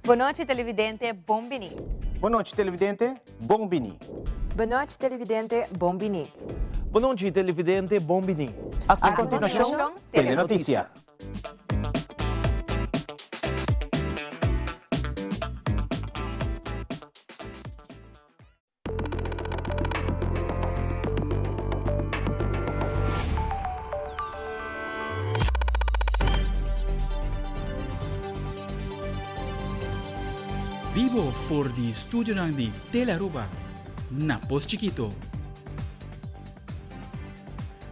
Bon nochi televidente, bon bini. Bon nochi televidente, bon bini. Bon nochi televidente, bon bini. Bon nochi televidente, bon bini. A continuacion, Telenoticia. Bibo for di studionan di Telearuba na Pos Chikito.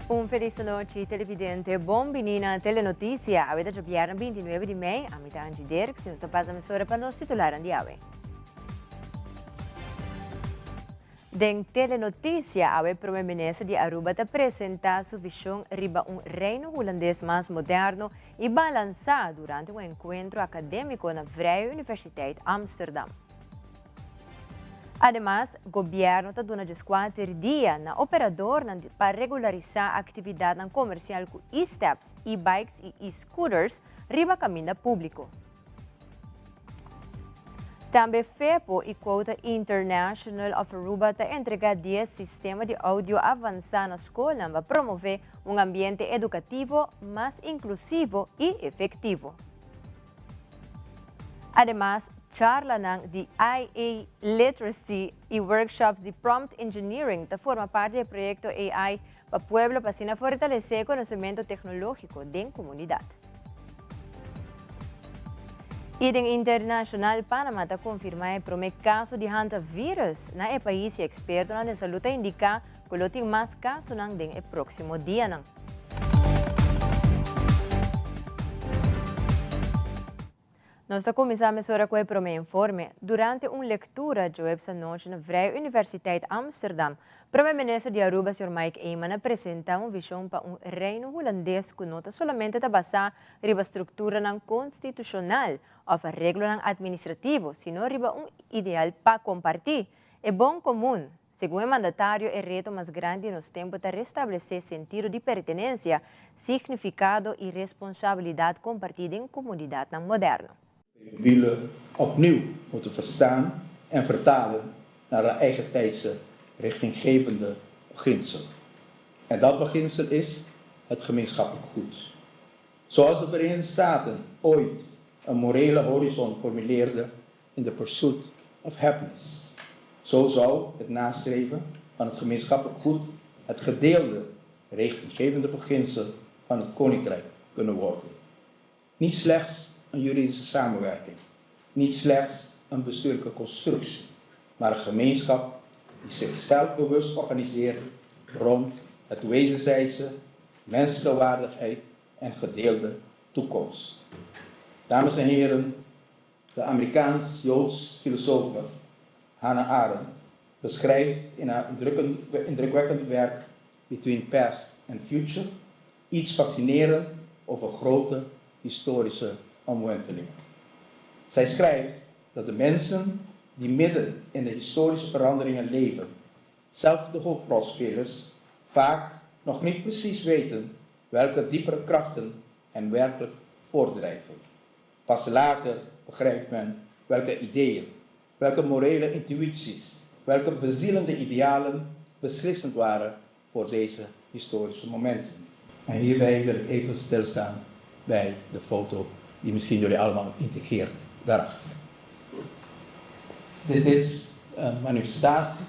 Un feliz nochi televidente, bon bini na Telenoticia. Awe ta djobièrnè 29 di mei, ami ta Angie Dirks y nos ta pasa mesora pa nos titularan di awe. Den Telenoticia awe Prome Minister di Aruba ta presenta su vision riba un Reino Hulandes mas moderno y balansa durante un encuentro academico na Vrije Universiteit Amsterdam. Ademas, Gobierno ta duna djeskuater dia na operadornan pa regularisa actividadnan comercial cu e-steps, e-bikes y e-scooters riba caminda publico. Tambe FEPO y Quota International of Aruba ta entrega dies sistema di audio avansa na scolnan pa promove un ambiente educativo mas inclusivo y efectivo. Ademas, charlanan di IA Literacy y workshops di Prompt Engineering ta forma parti di e proyecto AI pa pueblo pa asina fortalece e conocemento tecnologico den comunidad. Y den internacional, Panama ta confirma e prome caso di hantavirus na e pais y expertonan den salud ta indica cu lo tin mas casonan den e proximo dianan. Nos ta kuminsá mesora ku e promé informe. Durante un lektura djoebs anochi na Vrije Universiteit Amsterdam, Prome Minister di Aruba señor Mike Eman a presentá un vishon pa un Reino Hulandes ku no ta solamente ta basá riba strukturanan konstitushonal òf areglonan administrativo, sino riba un ideal pa kompartí e bon komun. Segun e mandatario e reto mas grandi di nos tempu ta restablesé sentido di pertenensia, signifikado i responsabilidat kompartí den komunidatnan moderno. Willen opnieuw moeten verstaan en vertalen naar een eigentijdse richtinggevende beginsel. En dat beginsel is het gemeenschappelijk goed. Zoals de Verenigde Staten ooit een morele horizon formuleerden in The Pursuit of Happiness. Zo zou het nastreven van het gemeenschappelijk goed het gedeelde richtinggevende beginsel van het Koninkrijk kunnen worden. Niet slechts een juridische samenwerking, niet slechts een bestuurlijke constructie, maar een gemeenschap die zichzelf bewust organiseert rond het wederzijdse, menselijke waardigheid en gedeelde toekomst. Dames en heren, de Amerikaans-Joods filosofe Hannah Arendt beschrijft in haar indrukwekkend werk Between Past and Future iets fascinerend over grote historische omwentelingen. Zij schrijft dat de mensen die midden in de historische veranderingen leven, zelf de hoofdrolspelers, vaak nog niet precies weten welke diepere krachten hen werkelijk voortdrijven. Pas later begrijpt men welke ideeën, welke morele intuïties, welke bezielende idealen beslissend waren voor deze historische momenten. En hierbij wil ik even stilstaan bij de foto die misschien jullie allemaal integreert daarachter. Dit is een manifestatie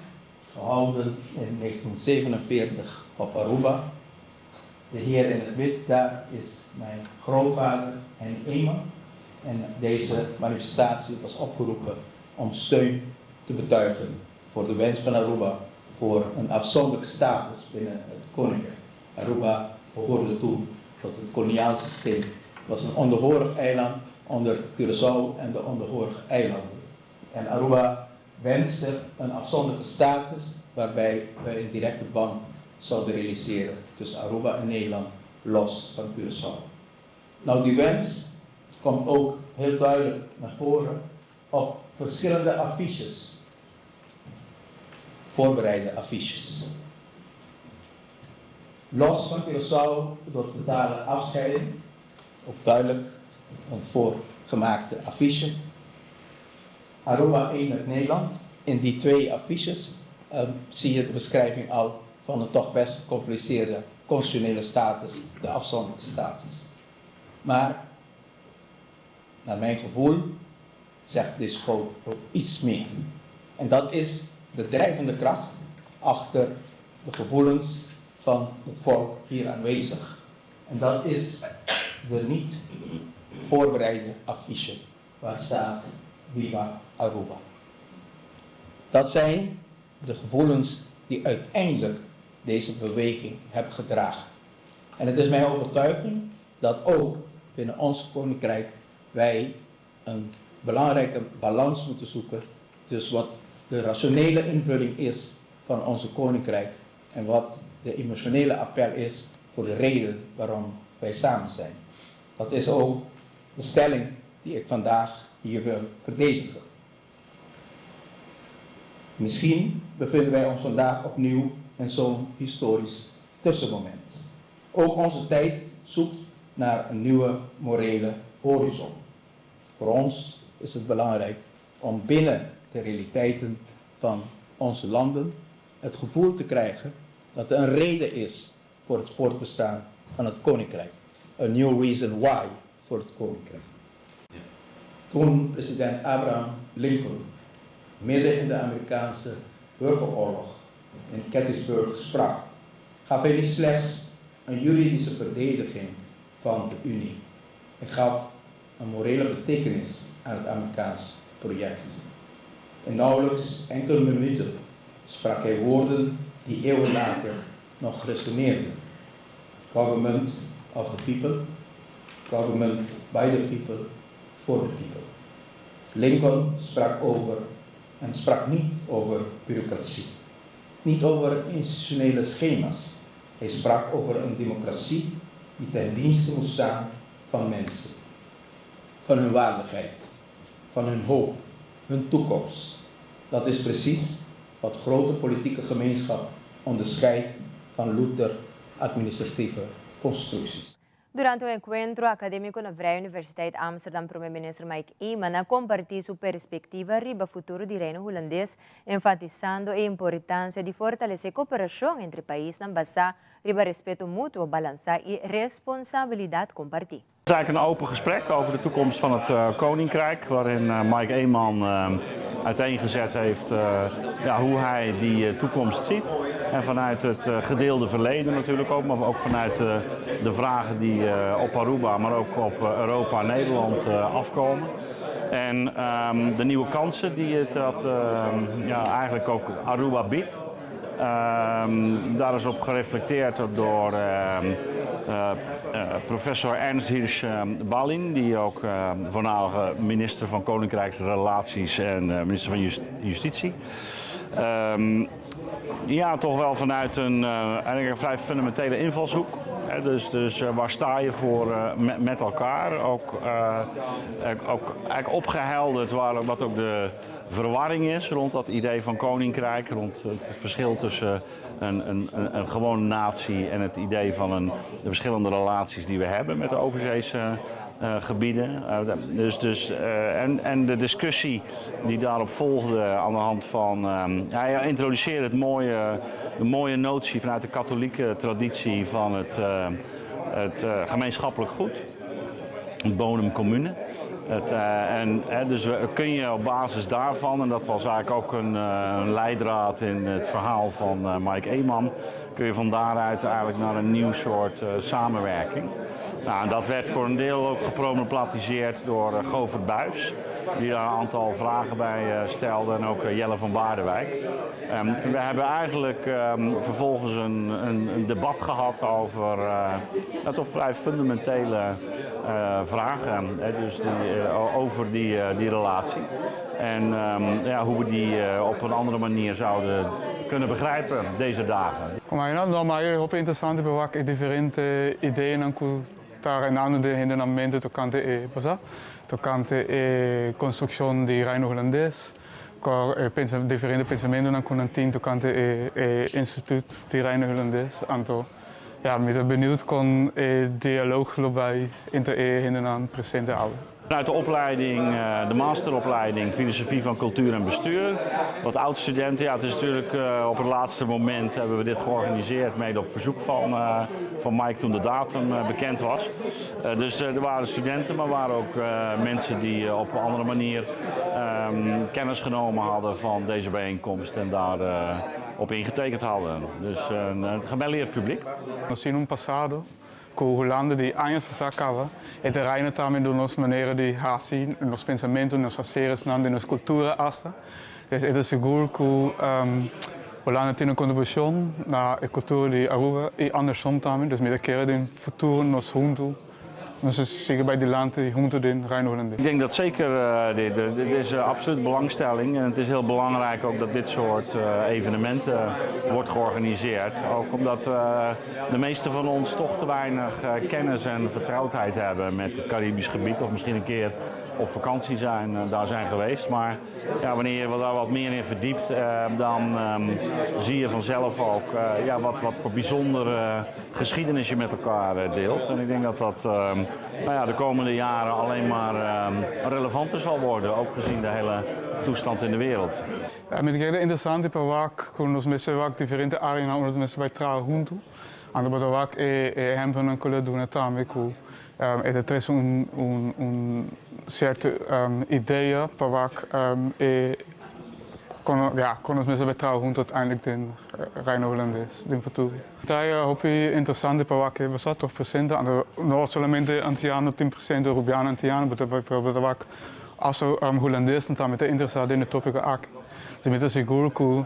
gehouden in 1947 op Aruba. De heer in het wit daar is mijn grootvader Henny Eman. En deze manifestatie was opgeroepen om steun te betuigen voor de wens van Aruba voor een afzonderlijke status binnen het koninkrijk. Aruba behoorde toen tot het koloniaal systeem. Het was een onderhorig eiland onder Curaçao en de onderhorige eilanden. En Aruba wenste een afzonderlijke status waarbij we een directe band zouden realiseren tussen Aruba en Nederland, los van Curaçao. Nou, die wens komt ook heel duidelijk naar voren op verschillende affiches, voorbereide affiches. Los van Curaçao door totale afscheiding, ook duidelijk een voorgemaakte affiche. Aruba één met Nederland. In die twee affiches zie je de beschrijving al van de toch best gecompliceerde constitutionele status, de afzonderlijke status. Maar naar mijn gevoel zegt deze foto iets meer. En dat is de drijvende kracht achter de gevoelens van het volk hier aanwezig. En dat is de niet voorbereide affiche waar staat Viva Aruba. Dat zijn de gevoelens die uiteindelijk deze beweging hebben gedragen. En het is mijn overtuiging dat ook binnen ons koninkrijk wij een belangrijke balans moeten zoeken tussen wat de rationele invulling is van onze koninkrijk en wat de emotionele appel is voor de reden waarom wij samen zijn. Dat is ook de stelling die ik vandaag hier wil verdedigen. Misschien bevinden wij ons vandaag opnieuw in zo'n historisch tussenmoment. Ook onze tijd zoekt naar een nieuwe morele horizon. Voor ons is het belangrijk om binnen de realiteiten van onze landen het gevoel te krijgen dat er een reden is voor het voortbestaan van het koninkrijk. A new reason why voor het koninkrijk. Toen president Abraham Lincoln midden in de Amerikaanse burgeroorlog in Gettysburg sprak, gaf hij niet slechts een juridische verdediging van de Unie. Hij gaf een morele betekenis aan het Amerikaans project. In nauwelijks enkele minuten sprak hij woorden die eeuwen later nog resoneerden. Government of the people, government by the people, for the people. Lincoln sprak over en sprak niet over bureaucratie, niet over institutionele schema's. Hij sprak over een democratie die ten dienste moest staan van mensen, van hun waardigheid, van hun hoop, hun toekomst. Dat is precies wat grote politieke gemeenschap onderscheidt van louter administratieve constructies. Durante un encuentro academico na Vrije Universiteit Amsterdam, Prome Minister Mike Eman a comparti su perspectiva riba futuro di Reino Hulandes, enfatisando e importancia di fortalece cooperacion entre paisnan basa riba respet mutuo, balansa y responsabilidad comparti. Het is eigenlijk een open gesprek over de toekomst van het Koninkrijk, waarin Mike Eman uiteengezet heeft, ja, hoe hij die toekomst ziet. En vanuit het gedeelde verleden natuurlijk ook, maar ook vanuit de vragen die op Aruba, maar ook op Europa en Nederland afkomen. En de nieuwe kansen die het dat, ja, eigenlijk ook Aruba biedt. Daar is op gereflecteerd door professor Ernst Hirsch Ballin, die ook voormalige minister van Koninkrijksrelaties en minister van Justitie. Ja, toch wel vanuit een, eigenlijk een vrij fundamentele invalshoek. Hè, dus waar sta je voor met elkaar? Ook eigenlijk opgehelderd wat ook de verwarring is rond dat idee van koninkrijk, rond het verschil tussen een gewone natie en het idee van de verschillende relaties die we hebben met de overzeese gebieden. Dus en de discussie die daarop volgde aan de hand van, ja, hij introduceerde de mooie notie vanuit de katholieke traditie van het gemeenschappelijk goed, het bonum commune. En, hè, dus kun je op basis daarvan, en dat was eigenlijk ook een leidraad in het verhaal van Mike Eman, kun je van daaruit eigenlijk naar een nieuw soort samenwerking. Nou, en dat werd voor een deel ook geproblematiseerd door Govert Buijs, die daar een aantal vragen bij stelde, en ook Jelle van Baardewijk. We hebben eigenlijk vervolgens een debat gehad over ja, toch vrij fundamentele vragen, hè, dus over die relatie. En ja, hoe we die op een andere manier zouden kunnen begrijpen deze dagen. Maar no, maar e hopi interesante pa wak diferente ideanan cu ta reinando den hende nan mente tocante e pasa, tocante e construccion di Reino Hulandes, cu e pensa, diferente pensamentonan cu nan tin tocante e instituut di Reino Hulandes. Anto, ja, mi ta benieuwd con e dialoog lo bay entre e hendenan presente awe. Vanuit de opleiding, de masteropleiding Filosofie van Cultuur en Bestuur. Wat oud-studenten, ja, het is natuurlijk op het laatste moment hebben we dit georganiseerd, mede op verzoek van Mike toen de datum bekend was. Dus er waren studenten, maar er waren ook mensen die op een andere manier kennis genomen hadden van deze bijeenkomst en daar op ingetekend hadden. Dus een gemêleerd publiek. We zien een pasado. Ku Hulanda di años pasá kaba, e ta reina tambe den nos manera di hasi, nos pensamentu, nos haseresnan, den nos kultura asta. Dus e ta sigur ku Hulanda tin un kontribushon na e kultura di Aruba i andersom tambe. Dus mi ta kere den futuro nos huntu nos ta sigui bai dilanti huntu den Reino Hulandes. Ik denk dat zeker, dit is absoluut belangstelling en het is heel belangrijk ook dat dit soort evenementen wordt georganiseerd. Ook omdat de meeste van ons toch te weinig kennis en vertrouwdheid hebben met het Caribisch gebied of misschien een keer op vakantie zijn, daar zijn geweest. Maar ja, wanneer je daar wat meer in verdiept, dan zie je vanzelf ook ja, wat voor bijzondere geschiedenis je met elkaar deelt. En ik denk dat dat nou ja, de komende jaren alleen maar relevanter zal worden, ook gezien de hele toestand in de wereld. Ja, mi ta kere interesante pa wak ku nos mester wak diferente áreanan unda nos mester bai traha huntu. Anto bo ta wak e ehèmpelnan ku lo duna tambe ku e ta trese un sierto idea pa wak e kon, ja, kon nos mester bai traha huntu uiteindelijk den Reino Hulandes den futuro. Ta hopi interesante pa wak e boso toch presente, anto no solamente Antiano tin presente, Rubiano Antiano, bo ta bo ta wak also Hulandesnan tambe ta interesá den e tópiko aki. Dus mi ta sigur ku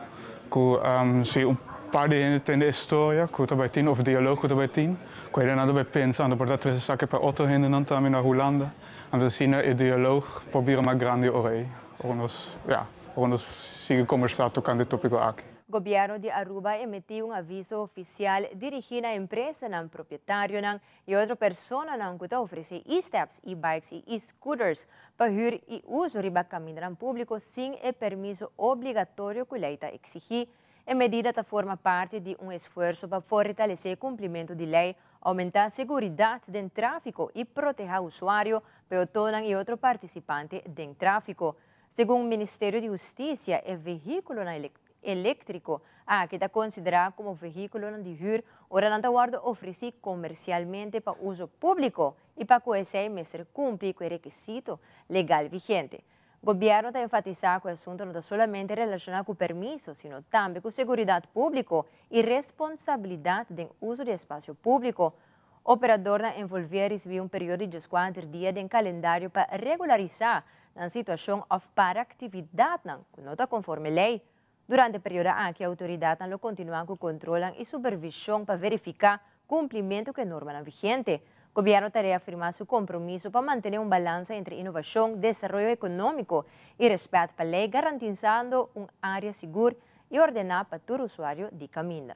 ku si un par di hende tende e storia ku ta bai tin òf dialog ku ta bai tin, ku hendenan ta bai pensa anto por ta trese esaki pa otro hendenan tambe na Hulanda. Anto asina e dialog por bira mas grandi ora ei, ora nos, ya, ora nos sigui kombersá tokante e tópiko aki. Gobierno di Aruba a emití un aviso oficial dirigí na empresanan, propietarionan y otro personanan cu ta ofrece e-steps, e-bikes y e-scooters pa huur y uso riba camindanan publico sin e permiso obligatorio cu ley ta exigi. E medida ta forma parti di un esfuerso pa fortalece cumplimento di ley, aumenta seguridad den trafico y proteha usuario, peotonnan y otro participante den trafico. Segun Ministerio di Husticia e vehiculonan electrico aki ta considera como vehiculonan di huur ora nan ta wordo ofreci comercialmente pa uso publico y pa cu esey mester cumpli cu e requisito legal vigente. Gobierno ta enfatisa cu e asunto no ta solamente relaciona cu permiso, sino tambe cu seguridad publico y responsabilidad den uso di espacio publico. Operadornan envolvi a ricibi un periodo di dieskuater dia den calendario pa regularisa nan situacion of para actividadnan cu no ta conforme ley. Durante e periodo aki autoridadnan lo continua cu controlnan y supervision pa verifica cumplimento cu e normanan vigente. Gobierno ta reafirma su compromiso pa mantene un balansa entre innovacion, desaroyo economico y respet pa ley garantisando un area sigur y ordena pa tur usuario di caminda.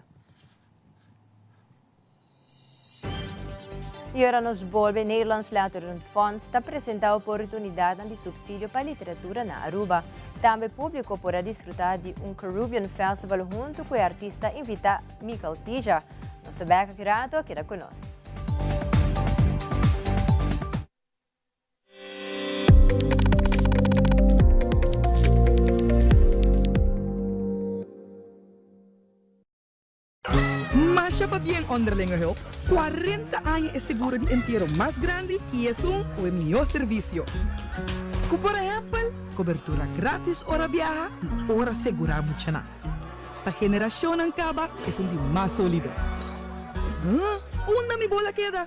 Y ora nos bolbe, Nederlands Letterenfonds ta presenta oportunidadnan di subsidio pa literatura na Aruba. Tambe publico por a disfruta di un Carubbian Festival hunto cu e artista invita Michael Tija. Nos ta bek aki rato, keda cu nos. Masha pabien Onderlinge Hulp, 40 aña e seguro di entiero mas grandi y esun cu e mihor servicio. Cu por ehempel, cobertura gratis ora biaha y ora segura muchanan. Pa generacionnan caba esun di mas solido. Huh? Unda mi bola keda?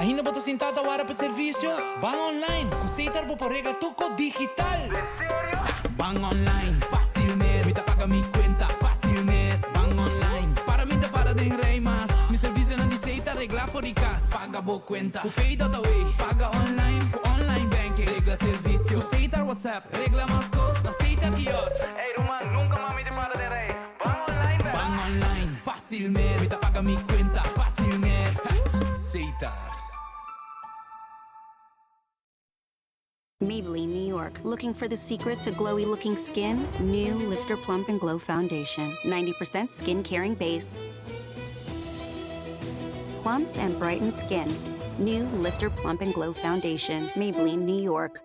Ainda bo ta sinta ta warda pa servicio? Ban online! Cu Setar bo por regla tur cos digital! Den serio? Ban online, facil mes! Mi ta paga mi cuenta, facil mes! Ban online, para mi ta para den rij mas! Mi servicionan di Setar regla for di cas! Paga bo cuenta cu Pay.awe! Paga online cu online banking! Regla servicio cu Setar WhatsApp! Regla mas cos na Setar kiosk! Ey ruman, nunca mas mi ta para den rij! Ban online bek! Ban online, facil mes! Mi ta paga mi cuenta, facil mes! Setar. Maybelline, New York. Looking for the secret to glowy looking skin? New Lifter Plump and Glow Foundation. 90% skin caring base. Plumps and brightens skin. New Lifter Plump and Glow Foundation. Maybelline, New York.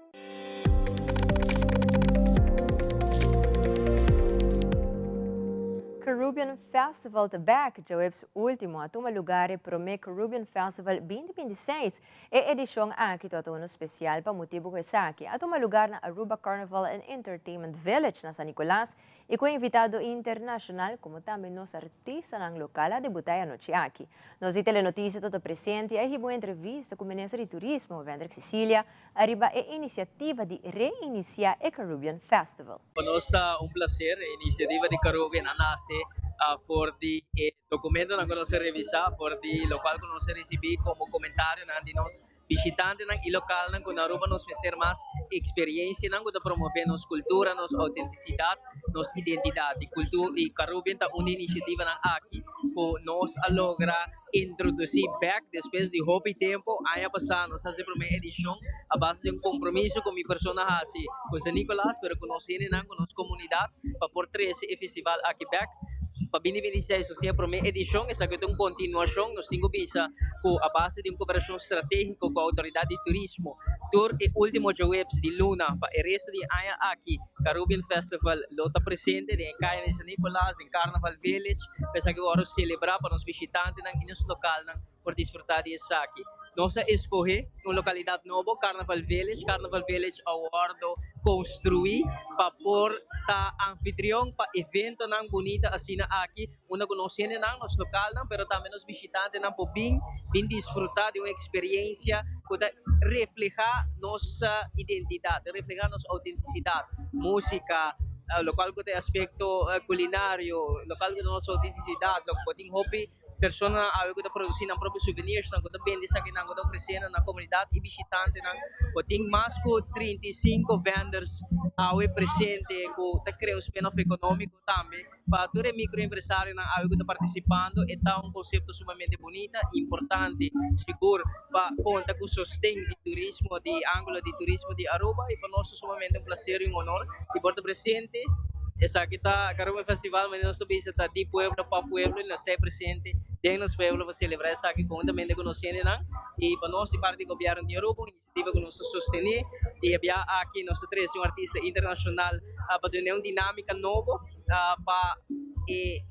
Caribbean Festival ta bek, djaweps ultimo a tuma lugar e prome Caribbean Festival 2026. E edicion aki ta uno special pa motibo cu esaki a tuma lugar na Aruba Carnival and Entertainment Village na San Nicolas y cu invitado internacional como tambe nos artistanan local a debuta e anochi aki. Nos di Telenoticia ta presente y a hiba un entrevista cu Minister di Turismo, Wendrick Cecilia, ariba e iniciativa di reinicia e Caribbean Festival. Pa nos ta un placer, e iniciativa di Caribbean a nace for di e documentonan cu nos a revisa, for di locual cu nos a ricibi como comentarionan di nos bishitantenan y localnan cu na Aruba nos mester mas experiencianan cu ta promove nos cultura, nos autenticidad, nos identidad. Y cultura y Caribbean ta un di iniciativanan aki cu nos a logra introduci bek despues di hopi tempo. Aña pasa nos haci e prome edicion a base di un compromiso cu mi persona haci cu San Nicolas pero cu nos hendenan, cu nos comunidad pa por trece e festival aki bek. Pa binti 26 nos tin e prome edicion, esaki ta un continuacion. Nos tin cu bisa cu a base di un cooperacion strategico cu Autoridad di Turismo tur e ultimo djaweps di luna pa e resto di e aña aki Carubbian Festival lo ta presente den e caya di San Nicolas, den Carnaval Village. Pa esaki wòrdu selebrá pa nos bishitantenan i nos lokalnan por disfrutá di esaki. Nos a eskohé un lokalidat nobo, Carnaval Village. Carnaval Village a wòrdu konstruí pa por ta anfitrion pa eventonan bunita asina aki, unda ku nos hendenan, nos lokalnan, pero tambe nos bishitantenan por bin, bin disfrutá di un eksperiensia ku ta reflehá nos identidat, ta reflehá nos outentisidat, músika, lokual ku ta e aspekto kulinario, lokual ku ta nos outentisidat, lo ku tin hopi personanan awe ku ta produsí nan propio souvenirsnan, ku ta bende esakinan, ku ta ofresé nan na komunidat i bishitantenan. Bo tin mas ku 35 vendors awe presente ku ta krea un spin-off ekonómiko tambe pa tur e mikroempresarionan awe ku ta partisipando. E ta un konsepto sumamente bunita i importante sigur pa konta ku sosten di turismo, di ángulo di turismo di Aruba i pa nos ta sumamente un plaser i un honor di por ta presente. Esaki ta Carubin Festival, manera nos ta bisa ta di pueblo pa pueblo i nos ta presente den nos pueblo pa selebrá esaki konhuntamente ku nos hendenan i pa nos di parti di gobièrnu di Aruba un inisiativa ku nos ta sostené i e bia aki nos ta trese un artista internashonal pa duna un dinámika nobo pa e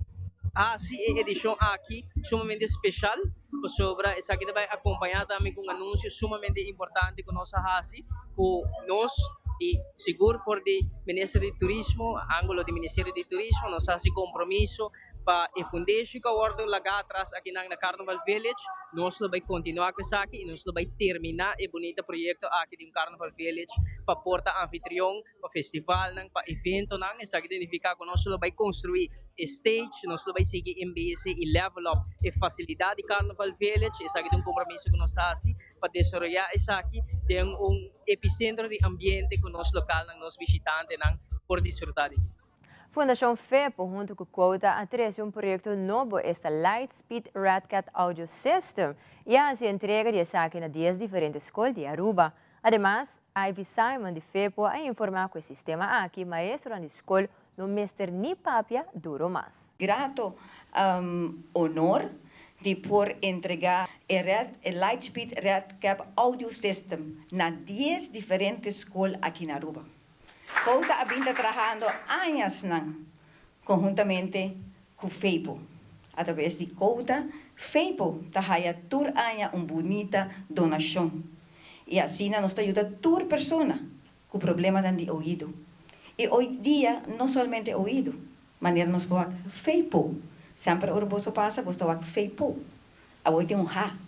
hasi e edishon aki sumamente speshal pasobra esaki ta bai akompañá tambe ku un anunsio sumamente importante ku nos a hasi ku nos i sigur for di Minister di Turismo, angulo di Ministerio di Turismo nos a hasi kompromiso pa e fundeshi ku a wòrdu lagá atras akinan na Carnival Village, nos lo bai kontinuá ku esaki i nos lo bai terminá e bunita proyekto aki di un Carnival Village pa por ta anfitrion pa festivalnan, pa eventonan. Esaki ta nifiká ku nos lo bai konstruí e stage, nos lo bai sigui embelesé i level up e fasilidat di Carnival Village. Esaki ta un kompromiso ku nos ta hasi pa desaroyá esaki den un episentro di ambiente ku nos lokalnan, nos bishitantenan por disfrutá di dje. Fundacion FEPO hunto cu Quota a trece un proyecto nobo, esta Lightspeed Redcat Audio System, y a haci entrega di esaki na dies diferente scol di Aruba. Ademas, Ivy Simon di FEPO a informa cu e sistema aki maestronan di scol no mester ni papia duro mas. Grato honor di por entrega e Red e Lightspeed Redcap Audio System na dies diferente scol aki na Aruba. Quota a bin ta trahando añasnan conhuntamente cu FEPO. A traves di Quota, FEPO ta haya tur aña un bunita donacion. Y asina nos ta yuda tur persona cu problemanan di oido. Y hoy dia no solamente oido, manera nos por wak FEPO. Semper ora boso pasa, boso ta wak FEPO. Awor tin un ha.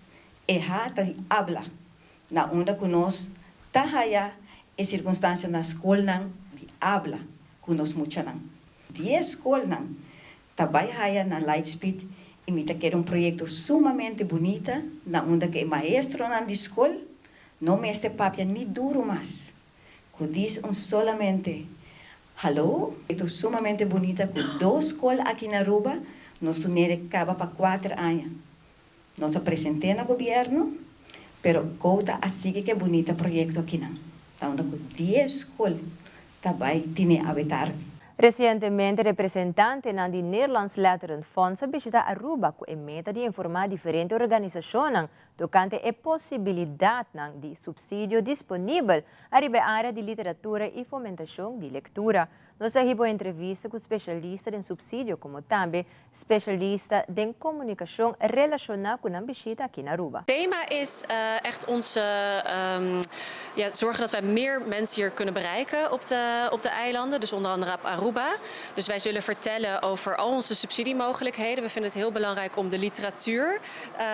E H ta di habla, na unda ku nos ta haya e sirkunstansia na skolnan di habla ku nos muchanan. Dies skolnan ta bai haya na Lightspeed i mi ta kere un proyekto sumamente bunita na unda ku e maestronan di skol no mester papia ni duru mas, ku dis un solamente hallo. Proyekto sumamente bunita ku dos skol aki na Aruba nos tunere kaba pa kuater aña. Nos a present'é na gobierno, pero Kouta a sigui ku e bunita proyekto akinan, ta unda ku dies skol ta bai tine awe tardi. Resientemente representantenan di Nederlands Letterenfonds a bishita Aruba ku e meta di informá diferente organisashonnan tokante e posibilidatnan di supsidio disponibel ariba e área di literatura i fomentashon di lektura. Nos a hiba un entrevista ku spesialista den supsidio komo tambe Specialista den comunicacion relaciona cu nan bishita aki na Aruba. Thema is echt onze ja, zorgen dat wij meer mensen hier kunnen bereiken op de, op de eilanden, dus onder andere op Aruba. Dus wij zullen vertellen over al onze subsidiemogelijkheden. We vinden het heel belangrijk om de literatuur uh, uh,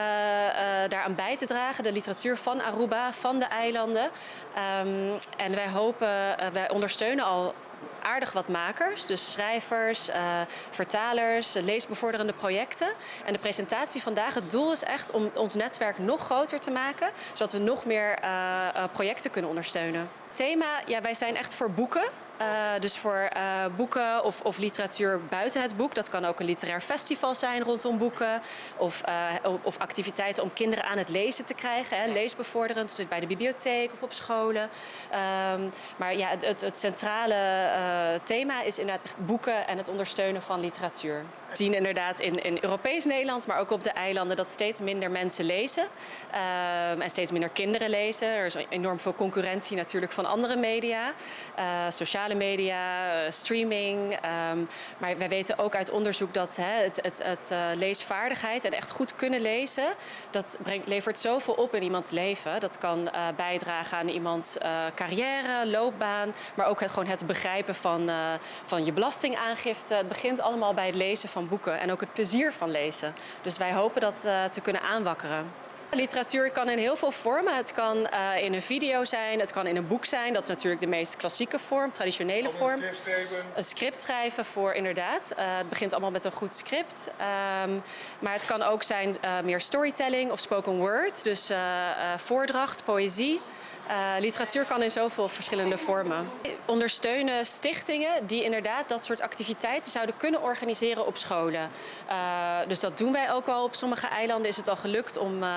daaraan bij te dragen, de literatuur van Aruba, van de eilanden. Um, en wij hopen, uh, wij ondersteunen al aardig wat makers, dus schrijvers, uh, vertalers, leesbevorderende projecten. En de presentatie vandaag, het doel is echt om ons netwerk nog groter te maken, zodat we nog meer uh, projecten kunnen ondersteunen. Thema, ja, wij zijn echt voor boeken. Uh, dus voor uh, boeken of, of, literatuur buiten het boek. Dat kan ook een literair festival zijn rondom boeken. Of, uh, of activiteiten om kinderen aan het lezen te krijgen. Hè, leesbevorderend, dus bij de bibliotheek of op scholen. Um, maar ja, het, het, het centrale thema is inderdaad echt boeken en het ondersteunen van literatuur. We zien inderdaad in, in Europees Nederland, maar ook op de eilanden, dat steeds minder mensen lezen. Um, en steeds minder kinderen lezen. Er is enorm veel concurrentie natuurlijk van andere media. Uh, sociale media, streaming. Um, maar wij weten ook uit onderzoek dat hè, het, het, het uh, leesvaardigheid en echt goed kunnen lezen, dat brengt, levert zoveel op in iemands leven. Dat kan uh, bijdragen aan iemands carrière, loopbaan, maar ook het, gewoon het begrijpen van, van je belastingaangifte. Het begint allemaal bij het lezen van boeken en ook het plezier van lezen. Dus wij hopen dat uh, te kunnen aanwakkeren. Literatuur kan in heel veel vormen. Het kan uh, in een video zijn, het kan in een boek zijn. Dat is natuurlijk de meest klassieke vorm, traditionele vorm. Een script schrijven. Een script schrijven voor inderdaad. Uh, het begint allemaal met een goed script. Um, maar het kan ook zijn uh, meer storytelling of spoken word. Dus voordracht, poëzie. Uh, literatuur kan in zoveel verschillende vormen. Ondersteunen stichtingen die inderdaad dat soort activiteiten zouden kunnen organiseren op scholen. Uh, dus dat doen wij ook al. Op sommige eilanden is het al gelukt om, uh,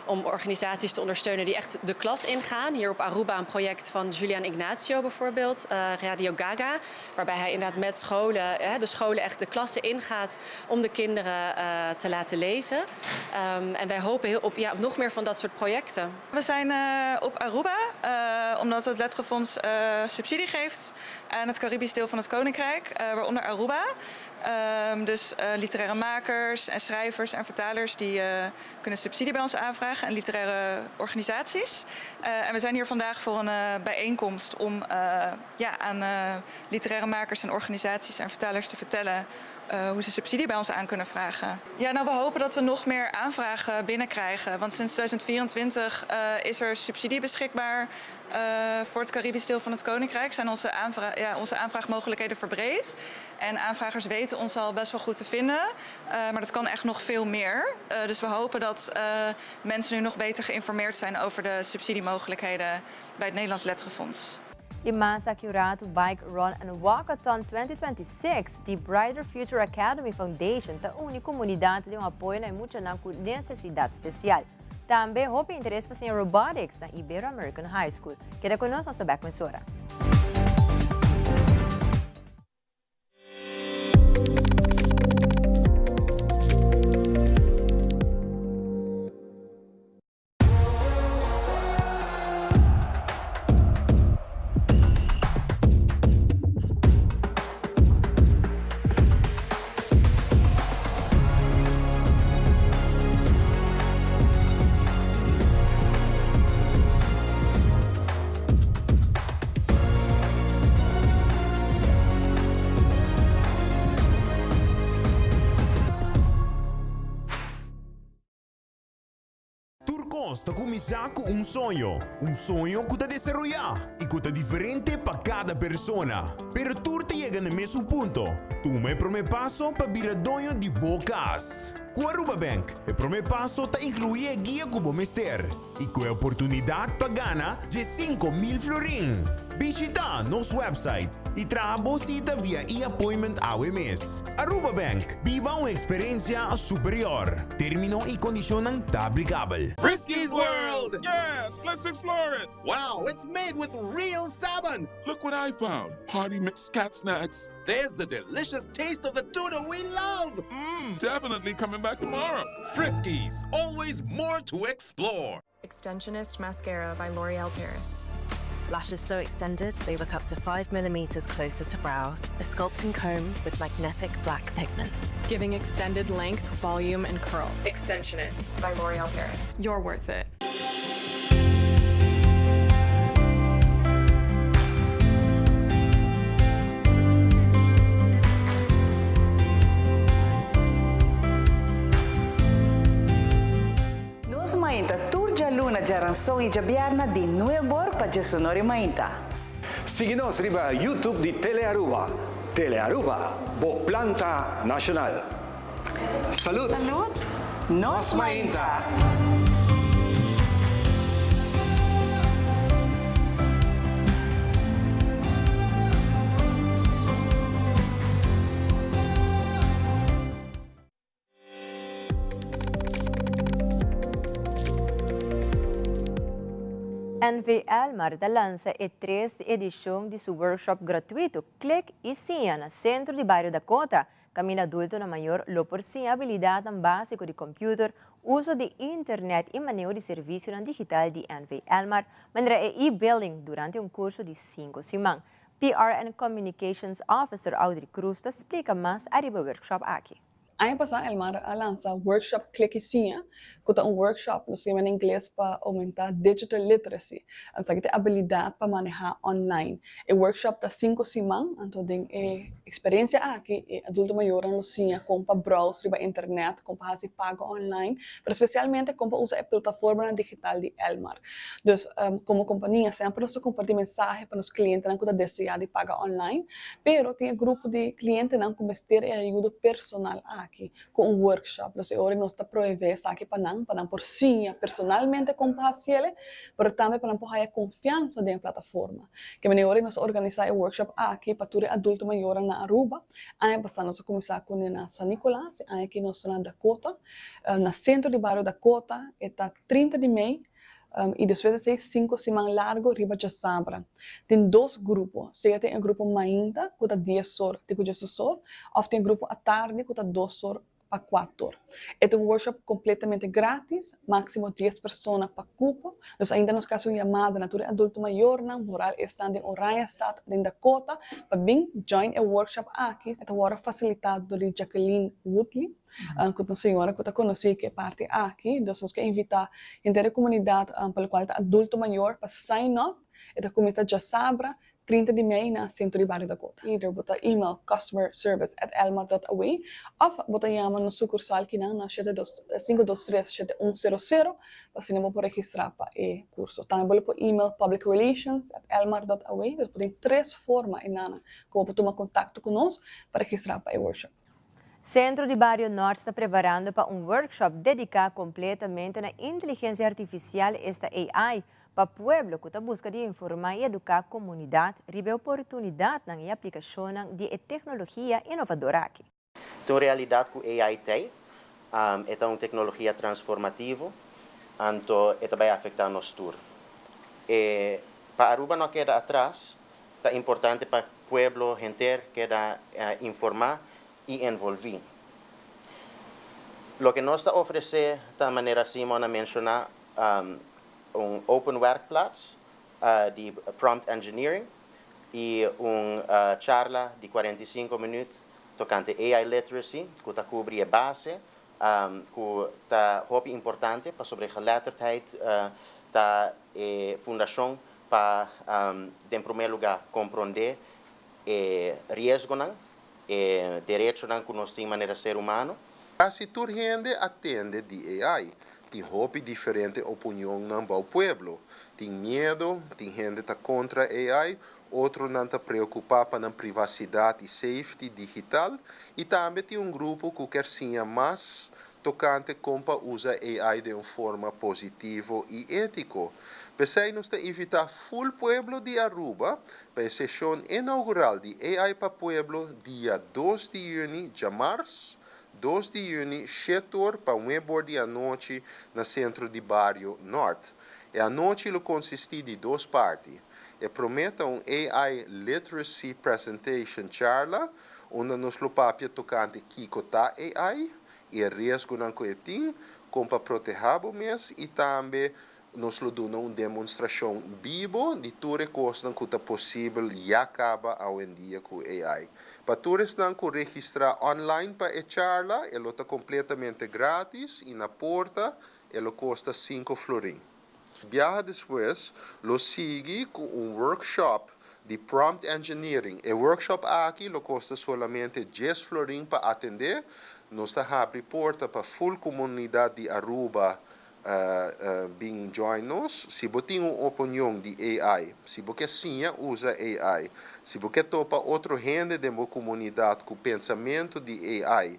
om organisaties te ondersteunen die echt de klas ingaan. Hier op Aruba een project van Julian Ignacio bijvoorbeeld, Radio Gaga. Waarbij hij inderdaad met scholen, de scholen echt de klassen ingaat om de kinderen te laten lezen. Um, en wij hopen heel op, ja, op nog meer van dat soort projecten. We zijn op Aruba. Uh, omdat het Letterenfonds uh, subsidie geeft aan het Caribisch deel van het Koninkrijk, uh, waaronder Aruba. Dus literaire makers en schrijvers en vertalers die kunnen subsidie bij ons aanvragen en literaire organisaties. En we zijn hier vandaag voor een bijeenkomst om ja, aan literaire makers en organisaties en vertalers te vertellen hoe ze subsidie bij ons aan kunnen vragen. Ja, nou, we hopen dat we nog meer aanvragen binnenkrijgen. Want sinds 2024 uh, is er subsidie beschikbaar uh, voor het Caribisch deel van het Koninkrijk. Zijn onze, aanvra ja, onze aanvraagmogelijkheden verbreed. En aanvragers weten ons al best wel goed te vinden. Maar dat kan echt nog veel meer. Dus we hopen dat mensen nu nog beter geïnformeerd zijn over de subsidiemogelijkheden bij het Nederlands Letterenfonds. I mas aki un ratu Bike Run and Walkathon 2026 di Brighter Future Academy Foundation ta uni komunidat den un apoyo na e muchanan ku nesesidat spesial. Tambe hopi interes pa siña robotics na Ibero American High School. Keda ku nos, nos ta bek mesora. Tur kos ta kuminsá ku un soño, un soño ku ta desaroyá i ku ta diferente pa kada persona. Pero tur ta yega na mesun punto, tuma e promé paso pa bira doño di bo kas. Ku Aruba Bank, e promé paso ta inkluí e guia ku bo mester i ku e oportunidat pa gana 15,000 florin. Bishitá nos website i traha bo sita via e-appointment awe mes. Aruba Bank, biba un eksperensia superior. Término i kondishonnan ta aplikabel. Frisky's World! Yes, let's explore it! Wow, it's made with real salmon! Look what I found! Party mix cat snacks. There's the delicious taste of the tuna we love! Mmm, definitely coming back tomorrow. Friskies, always more to explore. Extensionist Mascara by L'Oreal Paris. Lashes so extended, they look up to 5 millimeters closer to brows. A sculpting comb with magnetic black pigments. Giving extended length, volume, and curl. Extensionist by L'Oreal Paris. You're worth it. Nos Mainta tur djaluna, djaranson i djabièrnè di nueb'or pa djesonor i mainta. Sigui nos riba YouTube di Telearuba. Telearuba, bo planta nashonal. Salud! Salud! Nos Mainta! NV Elmar ta lansa e tres edishon di su workshop gratuito Klik i Siña na Sentro di Bario Dakota, kaminda adultonan mayor lo por siña abilidatnan básiko di kòmpiuter, uso di internet i maneho di servisionan digital di NV Elmar, manera e e-billing, durante un kurso di sinku siman. PR and Communications Officer Audrey Cruz ta splika mas ariba e workshop aki. Aña pasá Elmar a lansa Workshop Klik i Siña, ku ta un workshop, nos yama na ingles, pa oumentá digital literacy, esaki ta e abilidat pa manehá online. E workshop ta sinku siman, anto den e eksperensia aki e adulto mayornan lo siña kon pa browse riba internet, kon pa hasi pago online, pero spesialmente kon pa usa e plataformanan digital di Elmar. Dus, komo kompania semper nos ta kompartí mensahe pa nos klientenan ku ta deseá di paga online, Pero tin e grupo di clientenan cu mester e ayudo personal aki cu un workshop. Dus e ora nos ta proeve esaki pa nan, pa nan por siña personalmente con pa haciele, pero tambe pa nan por haya confiansa den e plataforma. Ke manera e ora nos a organisa e workshop aki pa tur e adulto mayornan na Aruba. Aña pasa nos a cuminsa cune na San Nicolas, e aña aki nos ta na Dakota, na centro di bario Dakota, e ta 30 di mei. I despues di esei sinku siman largu riba djasabra. Tin dos grupo, sea tin e grupo mainta ku ta dies or te ku diesdos or òf tin e grupo atardi ku ta dos or pa kuater or. E ta un workshop kompletamente gratis, máksimo dies persona pa kupo. Nos ainda nos ke hasi un yamada na tur e adulto mayornan, vooral esnan den Oranjestad, den Dakota, pa bin join e workshop aki. E ta wòrdu fasilitá dor di Jacqueline Woodley. Ku ta un señora ku ta konosí ku e parti aki, dus nos ke invitá henter e komunidat pa lokual ta adulto mayor pa sign up. E ta kuminsá djasabra 30 di mei na Sentro di Bario Dakota. Either bo ta email customerservice at elmar dot aw òf bo ta yama nos sukursal kinan na shete dos sinku dos tres shete un sero sero pa asina bo por registrá pa e kurso. Tambe bo lo por email publicrelations at elmar dot aw. Dus bo tin tres forma enanan ku bo por tuma kontakto ku nos pa registrá pa e workshop. Centro di Bario Noord ta preparando pa un workshop dedica completamente na inteligencia artificial, esta AI, pa pueblo cu ta busca di informa y educa comunidad riba e oportunidadnan y aplicacionnan di e tecnologia innovador aki. Ta un realidad cu AI t'ey, e ta un tecnologia transformativo, anto e ta bay afecta nos tur. E pa Aruba no keda atras, Ta importante pa pueblo henter keda informá i envolví. Loke nos ta ofresé ta manera Simon a menshoná un open werkplaats di prompt engineering i un charla di 45 minüt tokante AI literacy ku ta kubri e base ku ta hopi importante pasobra e geletterdheid ta e fundashon Pa den promé lugá komprondé e riesgonan, e derechonan ku nos tin manera ser humano. Kasi tur hende a tende di AI. Tin hopi diferente opinionnan bou pueblo. Tin miedo, tin hende ta contra AI, otronan ta preocupa pa nan privacidad y safety digital y tambe tin un grupo cu kier siña mas tocante con pa usa AI di un forma positivo y etico. P'esey nos ta invita full pueblo di Aruba pa e sesion inaugural di AI pa Pueblo dia 2 di juni, diamars, 2 di juni, 7 or pa 9 or di anochi na Centro di Bario Noord. E anochi lo consisti di dos parti. E prome ta un AI Literacy Presentation Charla, unda nos lo papia tocante kico ta AI y e riesgonan cu e tin, con pa proteha bo mes y tambe nos lo duna un demostracion bibo di tur e cosnan cu ta posibel ya caba awendia cu AI. Pa tur esnan cu registra online pa e charla, e lo ta completamente gratis y na porta e lo costa 5 florin. Biaha despues lo sigui cu un workshop di prompt engineering. E workshop aki lo costa solamente 10 florin pa atende. Nos ta habri porta pa full comunidad di Aruba bin join nos. Si bo tin un opinion di AI, si bo kier siña usa AI, si bo kier topa otro hende den bo comunidad cu pensamento di AI,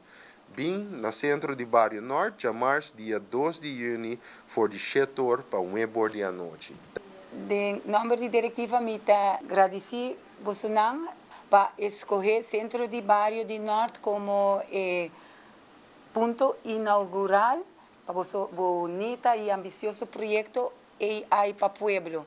bin na Centro di Bario Noord, diamars dia 2 di juni, for di 7 or pa 9 or di anochi. Den nomber di directiva mi ta gradici bosonan pa escoge Centro di Bario di Noord como punto inaugural pa boso bunita y ambicioso proyecto AI pa Pueblo.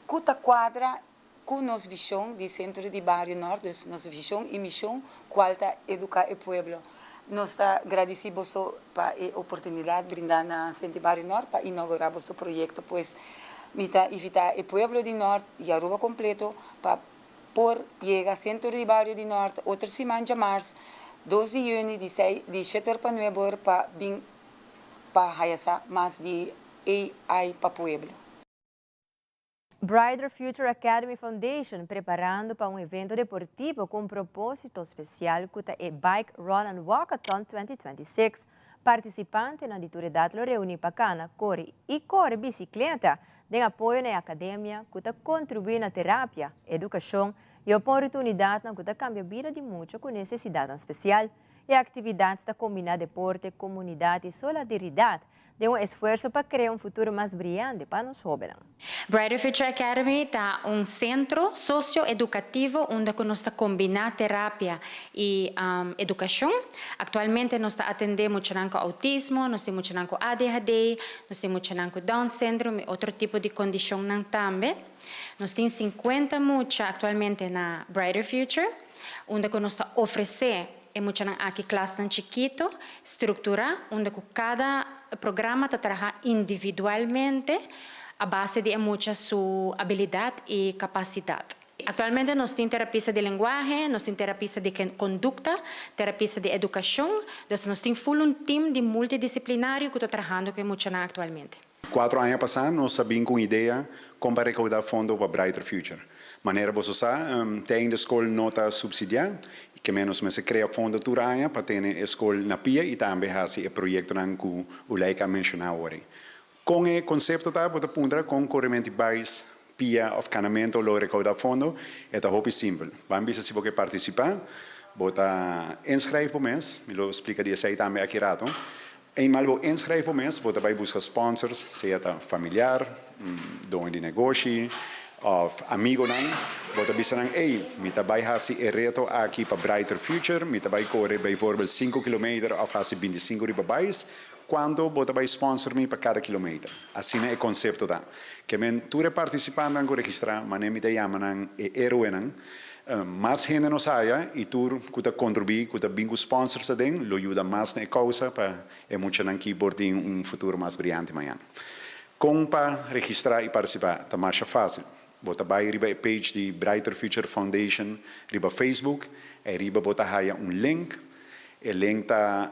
Cu ta cuadra cu nos vision di Centro di Bario Noord, dus nos vision y mision, cual ta educa e pueblo. Nos ta gradici boso pa e oportunidad brinda na Centro di Bario Noord pa inaugura boso proyecto. Pues, mi ta invita e pueblo di Noord y Aruba completo pa por yega Centro di Bario di Noord otro siman diamars, 2 di juni, di 6, di 7 or pa 9 or pa bin pa haya sa mas di AI pa Pueblo. Brighter Future Academy Foundation preparando pa un evento deportivo cu un proposito special cu ta e Bike Run and Walkathon 2026. Participantenan di tur edad lo reuni pa cana, core y core bicicleta den apoyo na academia cu ta contribui na terapia, educacion y oportunidad cu ta cambia bida di mucha cu necesidad special. E actividad ta combina deporte, comunidad y solidaridad den un esfuerso pa crea un futuro mas briyante pa nos hobennan. Brighter Future Academy ta un centro socio-educativo unda nos ta combina terapia y educacion. Actualmente nos ta atende mucha cu autismo, nos tin mucha cu ADHD, nos tin mucha cu Down syndrome y otro tipo di condicion tambe. Nos tin 50 mucha actualmente na Brighter Future, unda nos ta ofrece e mucha aki klas chikito, structura, unda cada programa ta traha individualmente a base di mucha su habilidad y capacidad. Actualmente nos tin terapista di lenguahe, nos tin terapista di conducta, terapista di educacion, anto nos tin full un team di multidisciplinario cu ta trahando cu mucha actualmente. 4 aña pasa, nos a bin cu idea con pa recauda fondo pa Brighter Future. Manera bo sa, tin di scol no ta subsidia, kiermen nos mester crea fondo tur aña pa tene e scol na pia y tambe haci e proyecto cu Uleika a menciona awor. Con e concepto ta, bo ta puntra con coremento bais, pia of canamento lo recauda fondo, e ta hopi simpel. Ban bisa si bo kier participa, bo ta inschrijven bo mes, mi lo splica di esey tambe aki rato. Eenmaal bo inschrijven bo mes, bo ta bay busca sponsors, sea ta familiar, doño di negoshi, of amigonan, bo ta bisa nan, "Hey, mi ta bay hasi e reto aki pa Brighter Future, mi ta bay core bijvoorbeeld 5 kilometer of hasi 25 riba bais, cuanto bo ta bay sponsor mi pa cada kilometer?" Asina e concepto ta. Kiermen tur participantenan cu registra, manera mi ta yama nan e heroenan, mas hende nos haya y tur cu ta contribui, cu ta bin cu sponsors aden, lo yuda mas na causa pa e muchanan aki por tin un futuro mas briyante mañan. Con pa registra y participa, ta mas facil. Bo ta bay riba e page di Brighter Future Foundation riba Facebook, y riba bo ta haya un link. E link ta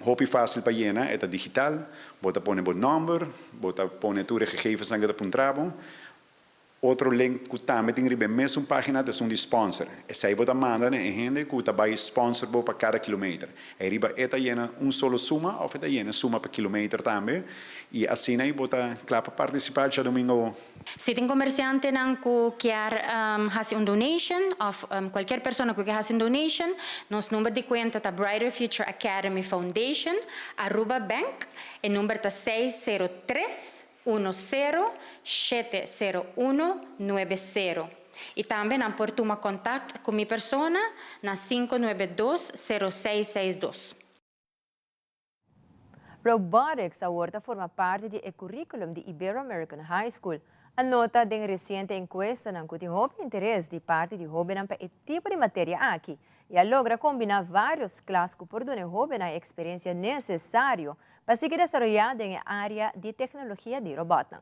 hopi facil pa yena, e ta digital. Bo ta pone bo nomber, bo ta pone tur gegevens cu ta puntra bo. Otro link ku tambe tin riba e mesun página ta esun di sponsor. Esei bo ta manda na e hende ku ta bai sponsor bo pa kada kilometer. Ei riba e ta yena un solo suma òf e ta yena suma pa kilometer tambe. I asina ei bo ta kla pa partisipá djadumingu awor. Si tin comerciantenan cu kier haci un donation of cualkier persona cu kier haci un donation, nos number di cuenta ta Brighter Future Academy Foundation, Aruba Bank. E number ta 603 10 701 90. Y tambe nan por tuma contact cu mi persona na 592 0662. Robotics awor ta forma parti di e curriculum di Ibero American High School. A nota den reciente encuestanan cu tin hopi interes di parti di hobennan pa e tipo di materia aki y a logra combina varios klas cu por duna e hobennan e experiencia necesario pa sigui desaroya den e area di tecnologia di robotnan.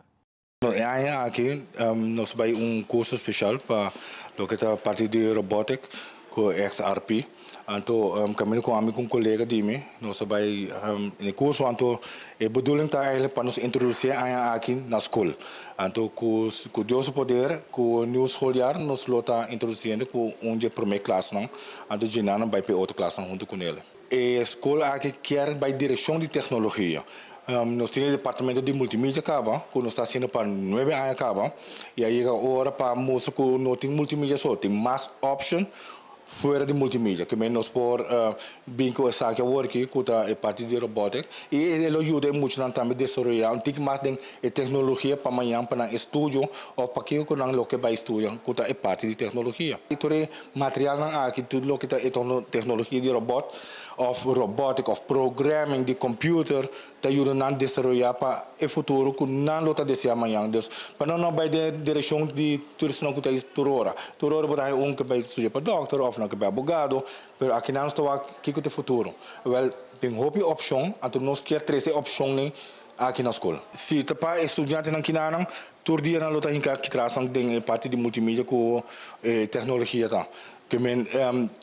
E aña aki nos bai un curso special pa loke ta parti di robotic cu XRP. Anto caminda cu ami cu un colega di mi nos a bai e curso anto e bedoeling ta eigenlijk pa nos introduci e aña aki na school. Anto cu Dios su poder cu nieuw schooljaar nos lo ta introduciendo cu un dje prome klasnan anto dje nan bai pa e otro klasnan hunto cu nele. E skol aki kier bai direkshon di teknologia. Nos tin e departamento di multimedia kaba ku nos ta hasiendo pa nuebe aña kaba i a yega ora pa mustra ku no tin multimedia so, tin mas option fuera di multimedia. Ke men nos por bin ku esaki awor aki ku ta e parti di robotic i e lo yuda e muchanan tambe desaroyá un tiki mas den e teknologia pa mañan pa nan estudio òf pa kiko ku nan lo ke bai studia ku ta e parti di teknologia. I tur e Materialnan aki tur loke ta e teknologia di robot of robotic of programming di computer ta yuda nan desaroya pa e futuro ku nan lo ta desea mañan. Dus pa nan no bai den e direkshon di tur esnan ku ta tur ora. Tur ora bo ta haña un ke bai studia pa dokter of nan ke bai abogado pero aki nan nos ta wak kiko ta e futuro. Wèl tin hopi opshon anto nos kier trese e opshonnan aki na skol. Si ta pa e studiantenan kinanan Tur dia nan lo ta hinka kitrasnan den e parti di multimedia ku e teknologia ta. Ke men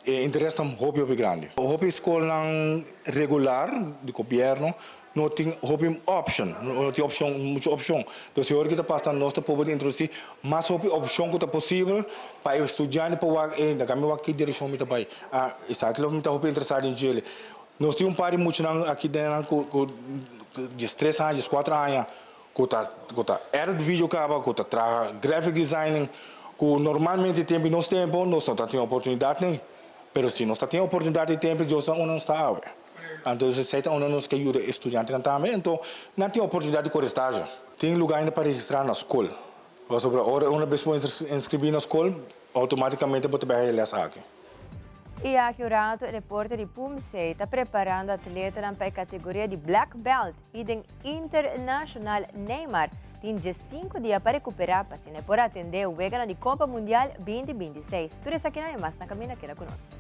e interes ta hopi hopi grandi. Hopi skolnan regular di gobièrnu no tin hopi opshon, no tin opshon, muchu opshon. Dus e ora ki ta pasa nos ta proba di introdusí mas hopi opshon ku ta posibel pa e studiante por wak, ey laga mi wak ki direkshon mi ta bai. Ah esaki lo mi ta hopi interesá den djele. Nos tin un par di muchanan aki den nan ku ku diestres aña, dieskuater aña ku ta ku ta edit video kaba, ku ta traha graphic designing, ku normalmente tempu di nos tempu nos no ta tin oportunidat nei. Pero si nos ta tin oportunidat di tempu Dios ta unda nos ta awe. Anto esei ta unda nos ke yuda e studiantenan tambe. Anto nan tin oportunidat di kore stage. Tin luga ainda pa registrá na skol. Pasobra ora una bes bo inskribí na skol, outomátikamente bo ta bai haya lès aki. Y aki un rato e deporte di Poomsae ta preparando atletanan pa e categoria di Black Belt y den Internacional Neymar tin diescinco dia pa recupera pa asina e por atende weganan di Copa Mundial 2026. Tur esakinan y mas na caminda keda cu nos.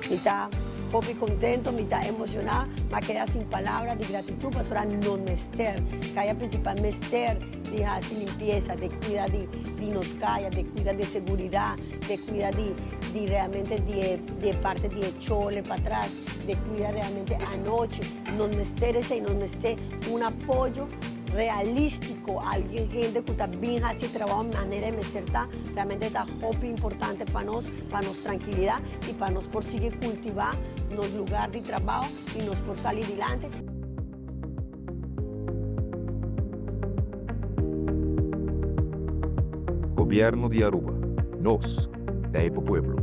Mi ta hopi contento, mi ta emociona, m'a keda sin palabra di gratitud pasobra no mester, caya principal mester di haci limpieza, di cuida di di nos caya, di cuida di seguridad, di cuida di di realmente di e di e parte di e chole patras, di cuida realmente anochi, no mester esey, nos mester un apoyo realístico, alguien hende cu ta bin haci e trabao manera e mester ta, realmente ta hopi importante pa nos. pa nos trankilidat i pa nos por sigui kultivá nos lugar di trabao i nos por sali dilanti. Gobierno di Aruba. Nos ta e pa pueblo.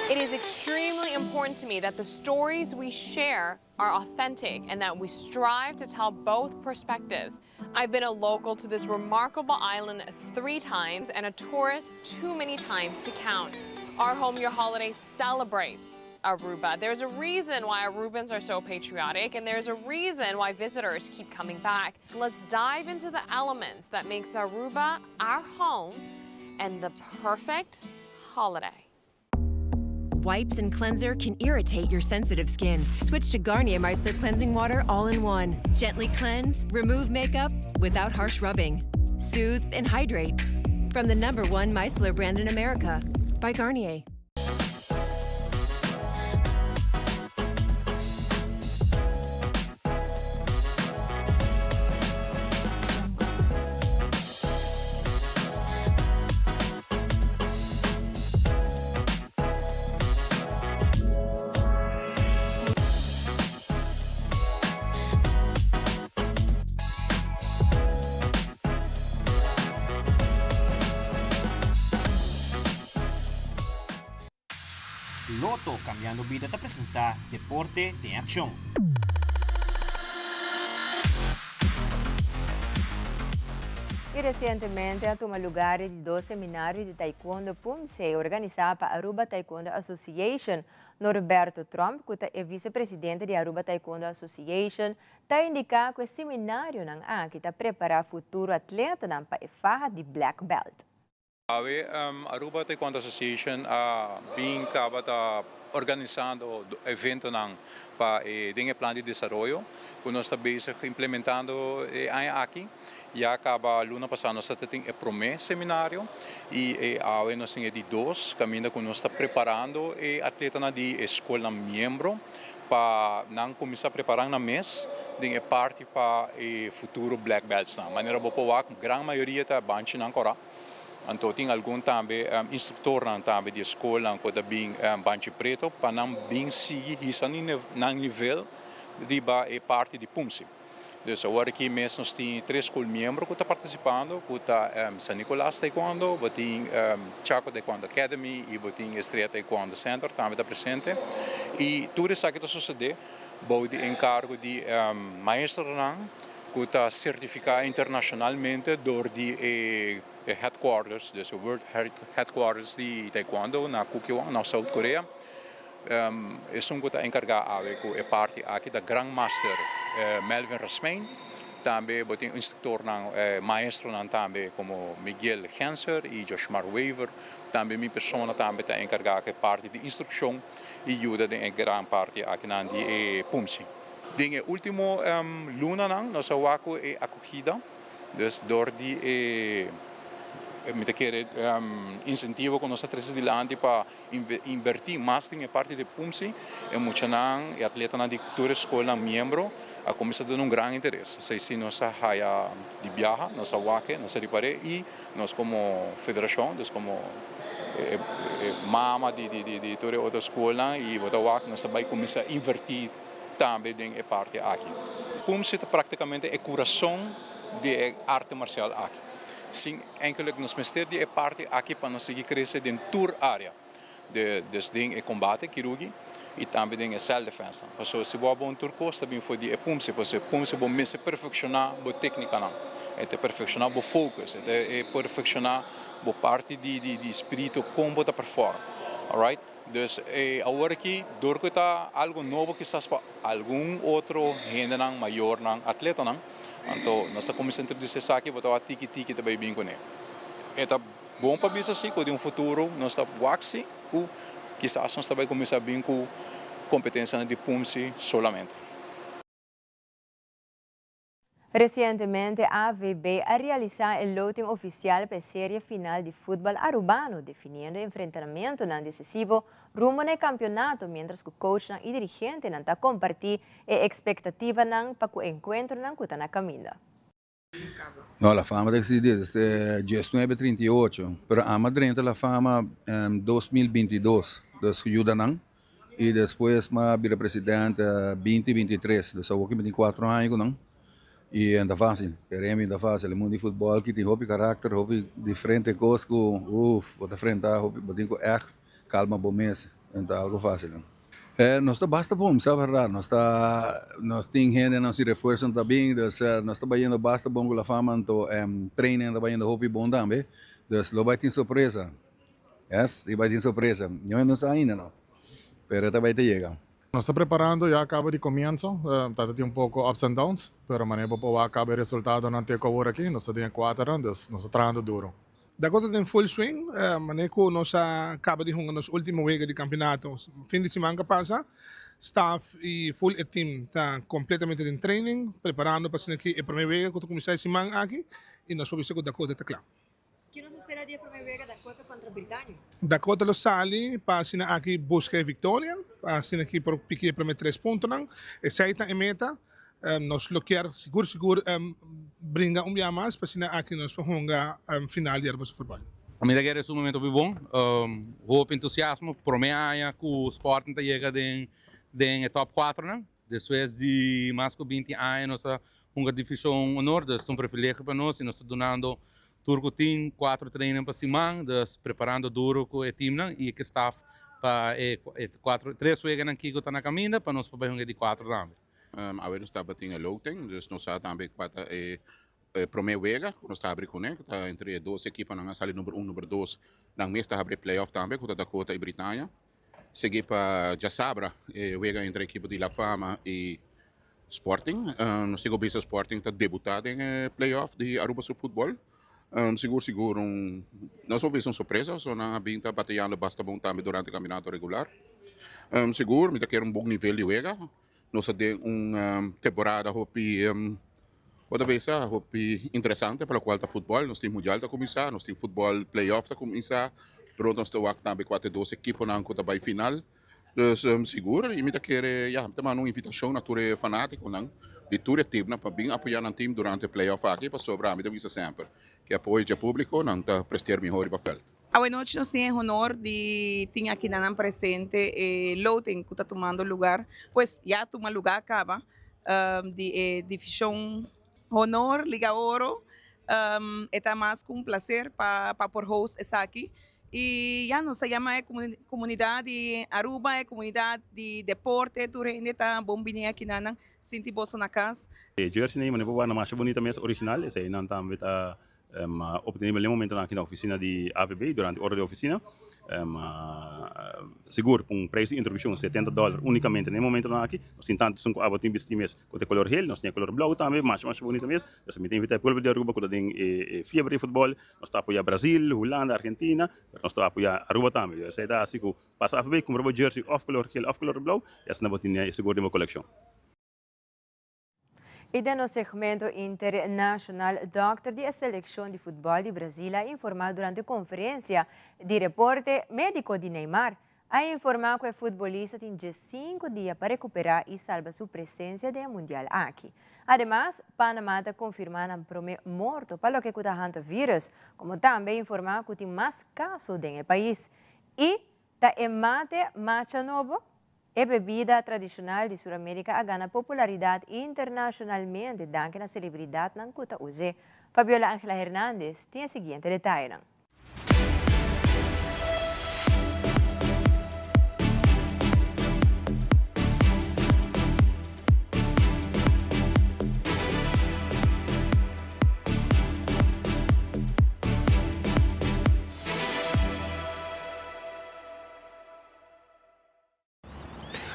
It is extremely important to me that the stories we share are authentic and that we strive to tell both perspectives. I've been a local to this remarkable island three times and a tourist too many times to count. Our Home Your Holiday celebrates Aruba. There's a reason why Arubans are so patriotic and there's a reason why visitors keep coming back. Let's dive into the elements that makes Aruba our home and the perfect holiday. Wipes and cleanser can irritate your sensitive skin. Switch to Garnier Micellar Cleansing Water all-in-one. Gently cleanse, remove makeup without harsh rubbing. Soothe and hydrate. From the number one micellar brand in America, by Garnier. Lotto Cambiando Bida ta presenta Deporte den Accion. Y recientemente a tuma lugar e di dos seminario di Taekwondo Poomsae organisa pa Aruba Taekwondo Association. Norberto Tromp, cu ta e vicepresidente di Aruba Taekwondo Association, ta indica cu e seminarionan aki ta prepara futuro atletanan pa e faha di black belt. Awe Aruba Taekwondo Association a bin caba ta organisando eventonan pa e den e plan di desaroyo cu nos ta bezig implementando e aña aki. Ya caba luna pasa nos ta tin e prome seminario y e awe nos tin e di dos caminda cu nos ta preparando e atletanan di e scolnan miembro pa nan cuminsa prepara nan mes den e parti pa e futuro black beltsnan. Manera bo por wak gran mayoria ta banchinan cora. Anto tin algun tambe instruktornan tambe di e skolnan ku ta bin Banchi Preto pa nan bin sigui hisa nan nivel riba e parti di Pumsi. Dus awor aki mes nos tin tres skol miembro ku ta partisipando ku ta San Nicolas Taekwondo, bo tin Chaco Taekwondo Academy i bo tin Estrella Taekwondo Center tambe ta presente. I tur esaki ta sosodé bou di enkargo di maestronan ku ta sertifiká internashonalmente dor di e headquarters, dus e World Headquarters di Taekwondo na Kukkiwon, na South Korea. Esun ku ta enkargá awe ku e parti aki ta Grand Master Melvin Rasmijn. Tambe bo tin instruktornan, maestronan tambe komo Miguel Genser i Joshmar Wever. Tambe mi persona tambe ta enkargá ku e parti di instrukshon i yuda den e gran parti akinan di e Pumsi. Den e ultimo lunanan nos a wak ku e akogida, dus dor di e mi ta kere insentivo ku nos a trese dilanti pa invertí mas den e parti di Pumsi, e muchanan, e atletanan di tur e skolnan miembro a kuminsá duna un gran interes. Esei si nos a haya di biaha, nos a wak e, nos a ripar'é i nos komo federashon, dus komo e mama di tur e otro skolnan i bo ta wak nos ta bai kuminsá invertí. tambe den e parti aki. Pumsi ta praktikamente e kurason di e arte marsial aki. Sin enkelik nos mester di e parti aki pa nos sigui krese den tur área, dus den e kombate kirugi i tambe den e self defense nan. Pasobra si bo a bon tur kos ta bin for di e pumsi, pasobra e pumsi bo mester perfekshoná bo téknikanan, e ta perfekshoná bo focus, e ta perfekshoná bo parti di spiritu kon bo ta perform. Alright. Dus awor aki dor ku ta algu nobo kisas pa algun otro hendenan, mayornan, atletanan, anto nos ta kuminsá introdusí esaki, bo ta wak tiki tiki ta bai bin kuné. E ta bon pa bisa si ku den un futuro nos ta wak si ku kisas nos ta bai kuminsá bin ku kompetensianan di pumsi solamente. Recientemente AVB a realisa e loting oficial pa e serie final di futbal Arubano, definiendo e enfrentanamentonan decisivo rumbo na e campeonato mientras cu coachnan y dirigentenan ta comparti e expectativanan pa cu e encuentronan cu ta na caminda. No, La Fama ta existi desde 1938, pero ami a drenta La Fama 2022, dus yuda nan. Y despues mi a bira presidente 2023, dus awor ki mi tin cuatro aña cu nan. Y no ta facil, kere mi no ta facil. E mundo di futbol aki tin hopi karakter, hopi diferente cos cu uf, bo ta frenta hopi, bo tin cu echt calma bo mes, no ta algo facil no. Nos ta basta bon, sa verdad, nos ta, nos tin hendenan sin refuerzo ta bin, dus nos ta bayendo basta bon cu La Fama, anto training ta bayendo hopi bon tambe, dus lo bay tin sorpresa. Yes, e bai tin sorpresa. Ño no sa ainda no, pero ta bai ta yega. Nos ta preparando ya caba di comienzo, ta ta tin un poco ups and downs, pero manera bo por wak caba e resultadonan te cu awor aki, nos ta den e cuaternan, dus nos ta trahando duro. Dakota den full swing, manera cu nos a caba di hunga nos ultimo wega di campeonato fin di siman cu a pasa, staff y full e team ta completamente den training, preparando pa asina ki e prome wega cu ta cuminsa e siman aki y nos por bisa cu Dakota ta cla. Ki nos ta spera di e prome wega Dakota kontra Britania? Dakota lo sali pa asina aki buska e viktoria, pa asina aki por piki e prome tres puntonan. Esei ta e meta. Nos lo kier sigur sigur bringa un bia mas pa asina aki nos por hunga final di Aruba su futbol. Mi ta kere sumamente hopi bon, hopi entusiasmo, prome aña ku Sporting ta yega den den e top kuatronan. Despues di mas ku binti aña nos a hunga Divishon Honor, dus ta un privilegio pa nos i nos ta dunando tur ku tin, kuatro training pa siman, dus preparando duro ku e teamnan i ku e staff pa e cuatro tres weganan kico ta na caminda pa nos por bay hunga e di cuatro tambe. Awe nos tabatin e loting, dus nos sa tambe cua ta e prome wega cu nos ta habri cune, cu ta entre e dos ekiponan a sali number un, number dos, nan mes ta habri e playoff tambe cu ta Dakota y Britania. Sigui pa djasabra e wega entre ekipo di La Fama y Sporting. Nos tin cu bisa Sporting ta debuta den e playoff di Aruba su futbol. Sigur sigur un nos por bisa un sorpresa pasobra nan a bin ta batayando basta bon tambe durante e campeonato regular. Sigur mi ta kere un bon nivel di wega. Nos ta den un temporada hopi bo ta bisa hopi interesante pa locual ta futbol. Nos tin mundial ta cuminsa, nos tin futbol playoff ta cuminsa. Pronto nos ta wak tambe cua ta e dos ekiponan cu ta bay final. Dus sigur y mi ta kere ya mi ta manda un invitacion na tur e fanaticonan di tur e teamnan pa bin apoya nan team durante e playoff aki pasobra mi ta bisa semper cu e apoyo dje publico nan ta presteer miho riba veld. Awe nochi nos tin e honor di tin akinanan presente e loting cu ta tumando lugar, pues ya a tuma lugar caba di e division Honor Liga Oro. E ta mas cu un placer pa por host esaki y ya nos ta yama e comunidad di Aruba, e comunidad di deporte, tur hende ta bon bini akinanan sinti boso na cas. E jersey nan manera por wak nan masha bunita mes original, eseinan tambe ta Obtenibel den momentonan aki na oficina di AVB durante ora di oficina. Sigur pa un prijs di introduccion setenta dollar unicamente den momentonan aki. Nos tin tanto esun cu abo tin bisti mes cu ta e color geel, nos tin e color blauw tambe, masha masha bunita mes. Nos ta invita e pueblo di Aruba cu ta den e fiebre di futbol. Nos ta apoya Brasil, Hulanda, Argentina, pero nos ta apoya Aruba tambe. Esey ta haci cu pasa AVB cumpra bo jersey of color geel of color blauw y asina bo tin sigur den bo coleccion. I den nos segmento internashonal, dòkter di e selekshon di futbòl di Brazil a informá durante konferensia di reporte médiko di Neymar a informá ku e futbolista tin diesinku dia pa rekuperá i salba su presensia den e mundial aki. Ademas, Panama ta konfirmá nan promé morto pa loke ku ta hantavirus, komo tambe informá ku tin mas kaso den e pais. I ta e mate macha nobo? E bebida tradishonal di Sur Amerika a gana popularidat internashonalmente danki na selebridatnan ku ta us'é. Fabiola Angela Hernandez tin e siguiente detayenan.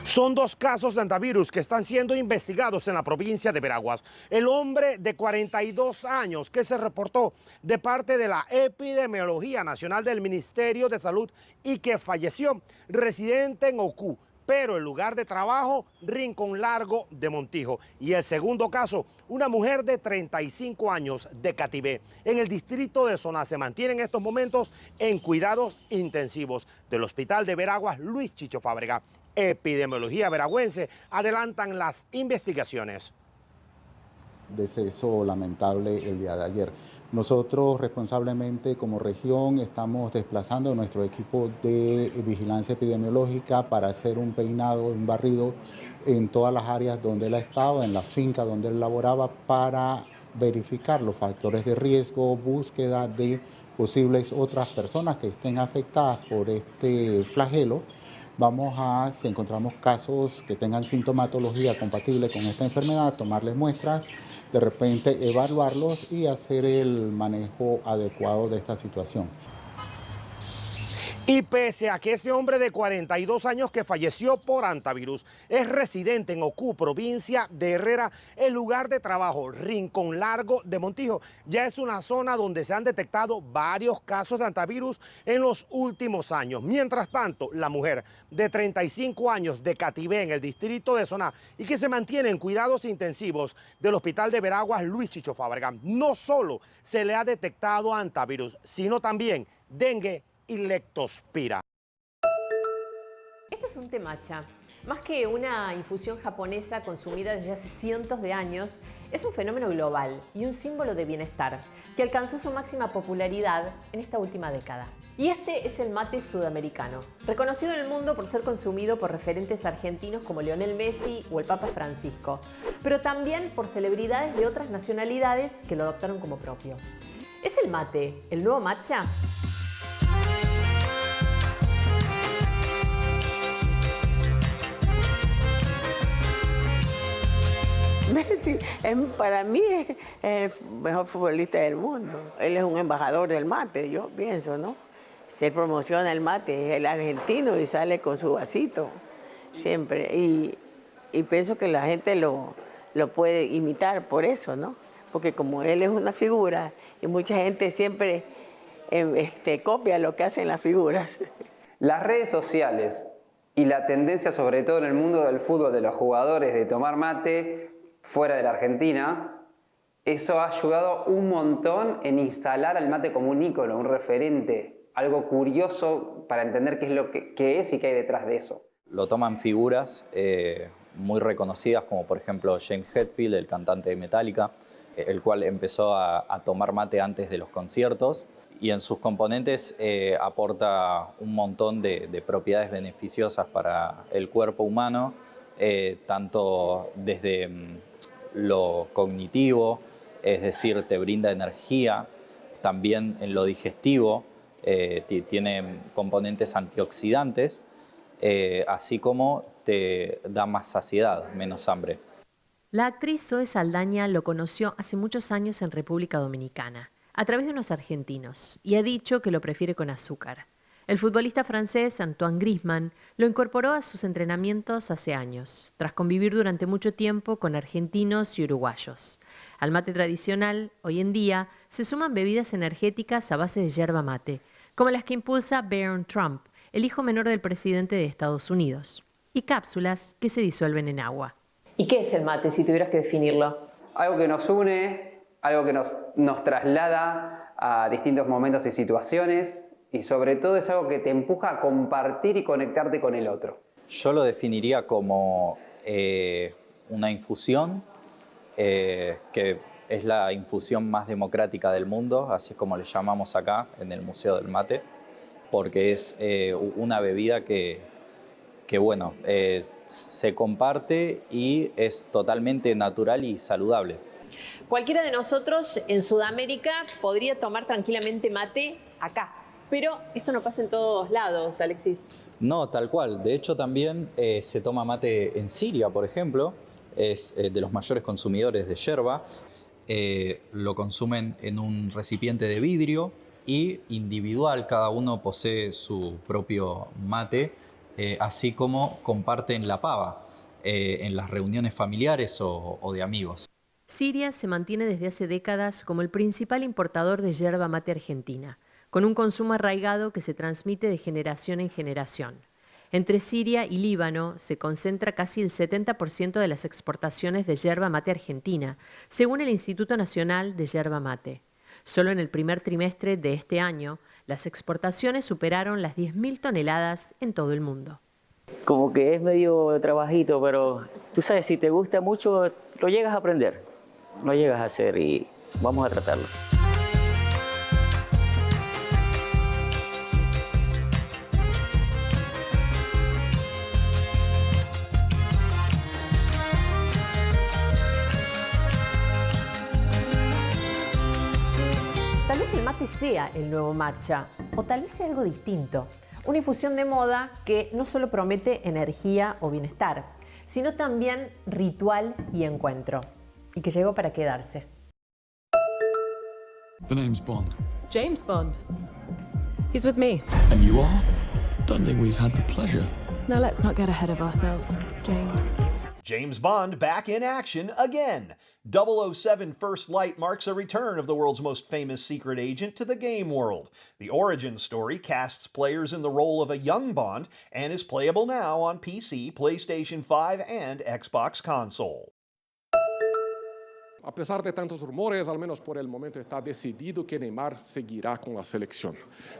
Son dos casos de antivirus que están siendo investigados en la provincia de Veraguas. El hombre de 42 años que se reportó de parte de la Epidemiología Nacional del Ministerio de Salud y que falleció, residente en Ocú, pero el lugar de trabajo, Rincón Largo de Montijo. Y el segundo caso, una mujer de 35 años de Catibé, en el distrito de Soná, se mantiene en estos momentos en cuidados intensivos del Hospital de Veraguas Luis Chicho Fábrega. Epidemiología veragüense adelantan las investigaciones. Deceso lamentable el día de ayer. Nosotros responsablemente como región estamos desplazando nuestro equipo de vigilancia epidemiológica para hacer un peinado, un barrido en todas las áreas donde él ha estado, en la finca donde él laboraba, para verificar los factores de riesgo, búsqueda de posibles otras personas que estén afectadas por este flagelo. Vamos a, si encontramos casos que tengan sintomatología compatible con esta enfermedad, tomarles muestras, de repente evaluarlos y hacer el manejo adecuado de esta situación. Y pese a que ese hombre de 42 años que falleció por antivirus es residente en Ocú, provincia de Herrera, el lugar de trabajo Rincón Largo de Montijo ya es una zona donde se han detectado varios casos de antivirus en los últimos años. Mientras tanto, la mujer de 35 años de Catibé, en el distrito de Soná, y que se mantiene en cuidados intensivos del Hospital de Veraguas Luis Chicho Fábrega, no solo se le ha detectado antivirus, sino también dengue y leptospira. Este es un té matcha. Más que una infusión japonesa consumida desde hace cientos de años, es un fenómeno global y un símbolo de bienestar que alcanzó su máxima popularidad en esta última década. Y este es el mate sudamericano, reconocido en el mundo por ser consumido por referentes argentinos como Lionel Messi o el Papa Francisco, pero también por celebridades de otras nacionalidades que lo adoptaron como propio. ¿Es el mate el nuevo matcha? Messi es, para mí es el mejor futbolista del mundo. Él es un embajador del mate, yo pienso, ¿no? Se promociona el mate, es el argentino y sale con su vasito siempre. Y, y pienso que la gente lo, lo puede imitar por eso, ¿no? Porque como él es una figura y mucha gente siempre eh, este, copia lo que hacen las figuras. Las redes sociales y la tendencia, sobre todo en el mundo del fútbol, de los jugadores de tomar mate fuera de la Argentina, eso ha ayudado un montón en instalar al mate como un ícono, un referente, algo curioso para entender qué es lo que, qué es y qué hay detrás de eso. Lo toman figuras eh, muy reconocidas como por ejemplo James Hetfield, el cantante de Metallica, el cual empezó a, a tomar mate antes de los conciertos y en sus componentes eh, aporta un montón de, de propiedades beneficiosas para el cuerpo humano, eh, tanto desde mm, lo cognitivo, es decir, te brinda energía, también en lo digestivo, eh, tiene componentes antioxidantes, eh, así como te da más saciedad, menos hambre. La actriz Zoe Saldaña lo conoció hace muchos años en República Dominicana, a través de unos argentinos, y ha dicho que lo prefiere con azúcar. El futbolista francés Antoine Griezmann lo incorporó a sus entrenamientos hace años, tras convivir durante mucho tiempo con argentinos y uruguayos. Al mate tradicional, hoy en día, se suman bebidas energéticas a base de yerba mate, como las que impulsa Barron Trump, el hijo menor del presidente de Estados Unidos, y cápsulas que se disuelven en agua. ¿Y qué es el mate, si tuvieras que definirlo? Algo que nos une, algo que nos, nos traslada a distintos momentos y situaciones y sobre todo es algo que te empuja a compartir y conectarte con el otro. Yo lo definiría como eh, una infusión, eh, que es la infusión más democrática del mundo, así es como le llamamos acá en el Museo del Mate, porque es eh, una bebida que, que bueno, eh, se comparte y es totalmente natural y saludable. Cualquiera de nosotros en Sudamérica podría tomar tranquilamente mate acá, pero esto no pasa en todos lados, Alexis. No, tal cual. De hecho, también eh, se toma mate en Siria, por ejemplo. Es eh, de los mayores consumidores de yerba. Eh, lo consumen en un recipiente de vidrio y individual. Cada uno posee su propio mate, eh, así como comparten la pava eh, en las reuniones familiares o, o de amigos. Siria se mantiene desde hace décadas como el principal importador de yerba mate argentina, con un consumo arraigado que se transmite de generación en generación. Entre Siria y Líbano se concentra casi el 70% de las exportaciones de yerba mate argentina, según el Instituto Nacional de Yerba Mate. Solo en el primer trimestre de este año, las exportaciones superaron las 10.000 toneladas en todo el mundo. Como que es medio trabajito, pero tú sabes, si te gusta mucho, lo llegas a aprender, lo llegas a hacer y vamos a tratarlo. Tal vez el mate sea el nuevo matcha, o tal vez sea algo distinto. Una infusión de moda que no solo promete energía o bienestar, sino también ritual y encuentro, y que llegó para quedarse. The name's Bond. James Bond. He's with me. And you are? Don't think we've had the pleasure. Now let's not get ahead of ourselves, James. James Bond back in action again. 007 First Light marks a return of the world's most famous secret agent to the game world. The origin story casts players in the role of a young Bond and is playable now on PC, PlayStation 5, and Xbox console. A pesar de tantos rumores, al menos por el momento está decidido que Neymar seguirá con la selección.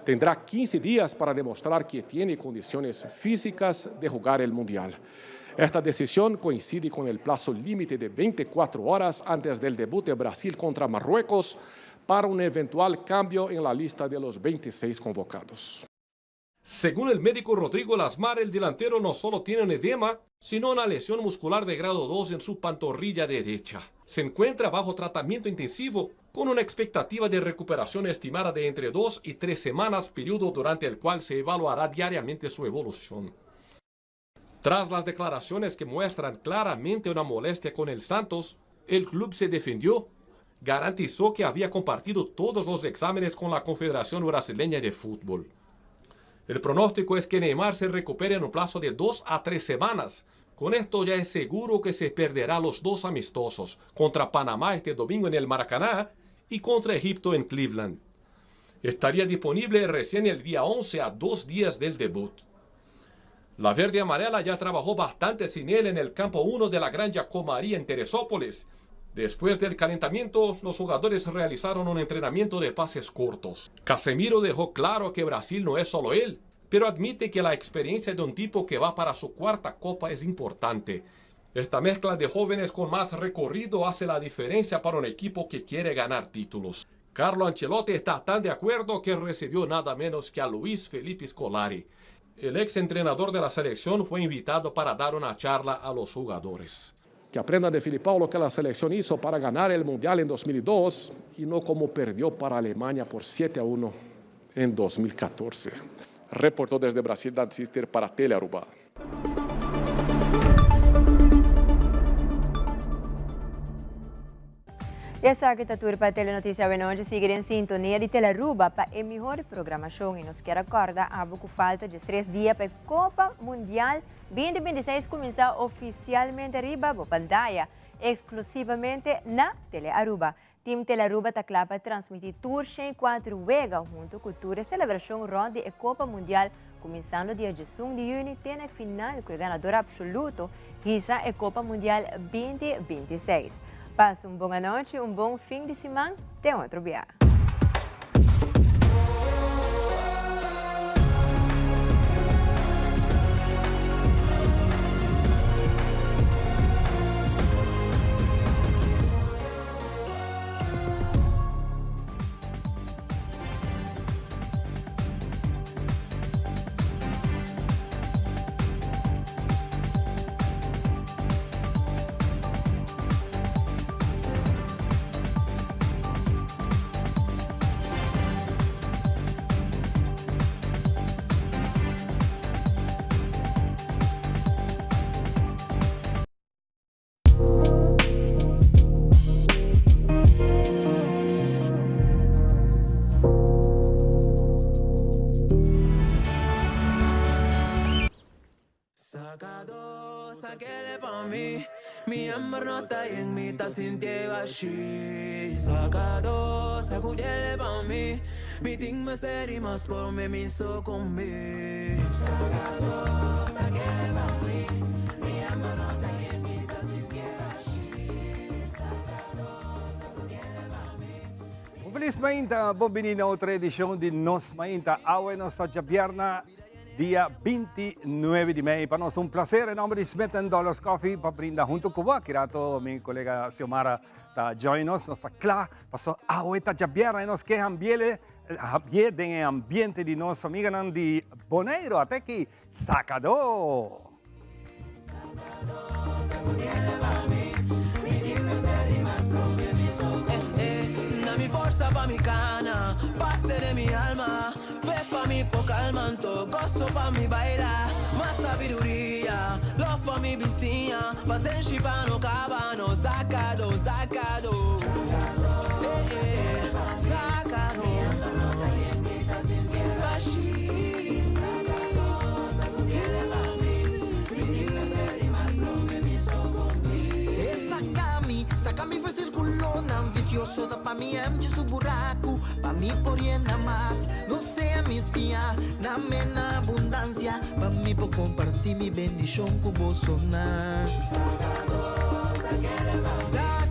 Tendrá 15 días para demostrar que tiene condiciones físicas de jugar el Mundial. Esta decisión coincide con el plazo límite de 24 horas antes del debut de Brasil contra Marruecos para un eventual cambio en la lista de los 26 convocados. Según el médico Rodrigo Lasmar, el delantero no solo tiene un edema, sino una lesión muscular de grado 2 en su pantorrilla derecha. Se encuentra bajo tratamiento intensivo con una expectativa de recuperación estimada de entre 2 y 3 semanas, periodo durante el cual se evaluará diariamente su evolución. Tras las declaraciones que muestran claramente una molestia con el Santos, El club se defendió, garantizó que había compartido todos los exámenes con la Confederación Brasileña de Fútbol. El pronóstico es que Neymar se recupere en un plazo de 2 a 3 semanas. Con esto ya es seguro que se perderá los dos amistosos, contra Panamá este domingo en el Maracaná y contra Egipto en Cleveland. Estaría disponible recién el día 11, a 2 días del debut. La verde amarela ya trabajó bastante sin él en el campo 1 de la Granja Comary en Teresópolis. Después del calentamiento, los jugadores realizaron un entrenamiento de pases cortos. Casemiro dejó claro que Brasil no es solo él, pero admite que la experiencia de un tipo que va para su cuarta copa es importante. Esta mezcla de jóvenes con más recorrido hace la diferencia para un equipo que quiere ganar títulos. Carlo Ancelotti está tan de acuerdo que recibió nada menos que a Luis Felipe Scolari. El ex entrenador de la selección fue invitado para dar una charla a los jugadores. Que aprendan de Felipao lo que la selección hizo para ganar el Mundial en 2002 y no como perdió para Alemania por 7-1 en 2014. Reportó desde Brasil Dan Sister para Telearuba. Y esaki ta tur pa Telenoticia anochi. Sigui den sintonia di Telearuba pa e mihor programacion. Y nos kier corda abo cu falta di 3 dia pa Copa Mundial 2026 cuminsa oficialmente riba bo pantaya, exclusivamente na Telearuba. Team Telearuba ta cla pa transmiti tur 4 wega hunto cu tur e celebracion rond di Copa Mundial, cuminsando dia 11 di juni te na final cu e ganador absoluto hisa e Copa Mundial 2026. Pasa un bon anochi, un bon fin di siman, te otro dia. Sacado, saquele pa' mí. Mi amor no está en mi, está sintiendo así. Sacado, sacudele pa' mí. Mi ting me seri más por me miso con mí. Sacado, saquele pa' mí. Mi amor no está en mi, está sintiendo así. Sacado, sacudele pa' mí. Un feliz mainta, bon bini na otro edicion di Nos Mainta. Awe nos ta diabierna, dia 29 di mei. Pa nos un placer, en nomber di Smith Dollars Coffee, pa brinda hunto cu bo. Aki mi colega Xiomara ta join nos, nos ta cla. Paso awe ta diabierna y nos kier ambiente, den ambiente di nos amiganan di Boneiro. Ata aki, Sacado. Na mi forza pa mi cana, paste de mi alma, fe pa mi po calmanto, gozo pa mi baila, más sabiduría, love pa mi vizinha, pasenshi pa no cabano, sacado, sacado, eh, eh, sacado. Bashi. Saca mi círculo nan vicioso da pa mi amchi su buraco, pa mi por llena más, no sea misquia, dame en abundancia, pa mi por compartir mi bendición con vos. Saca.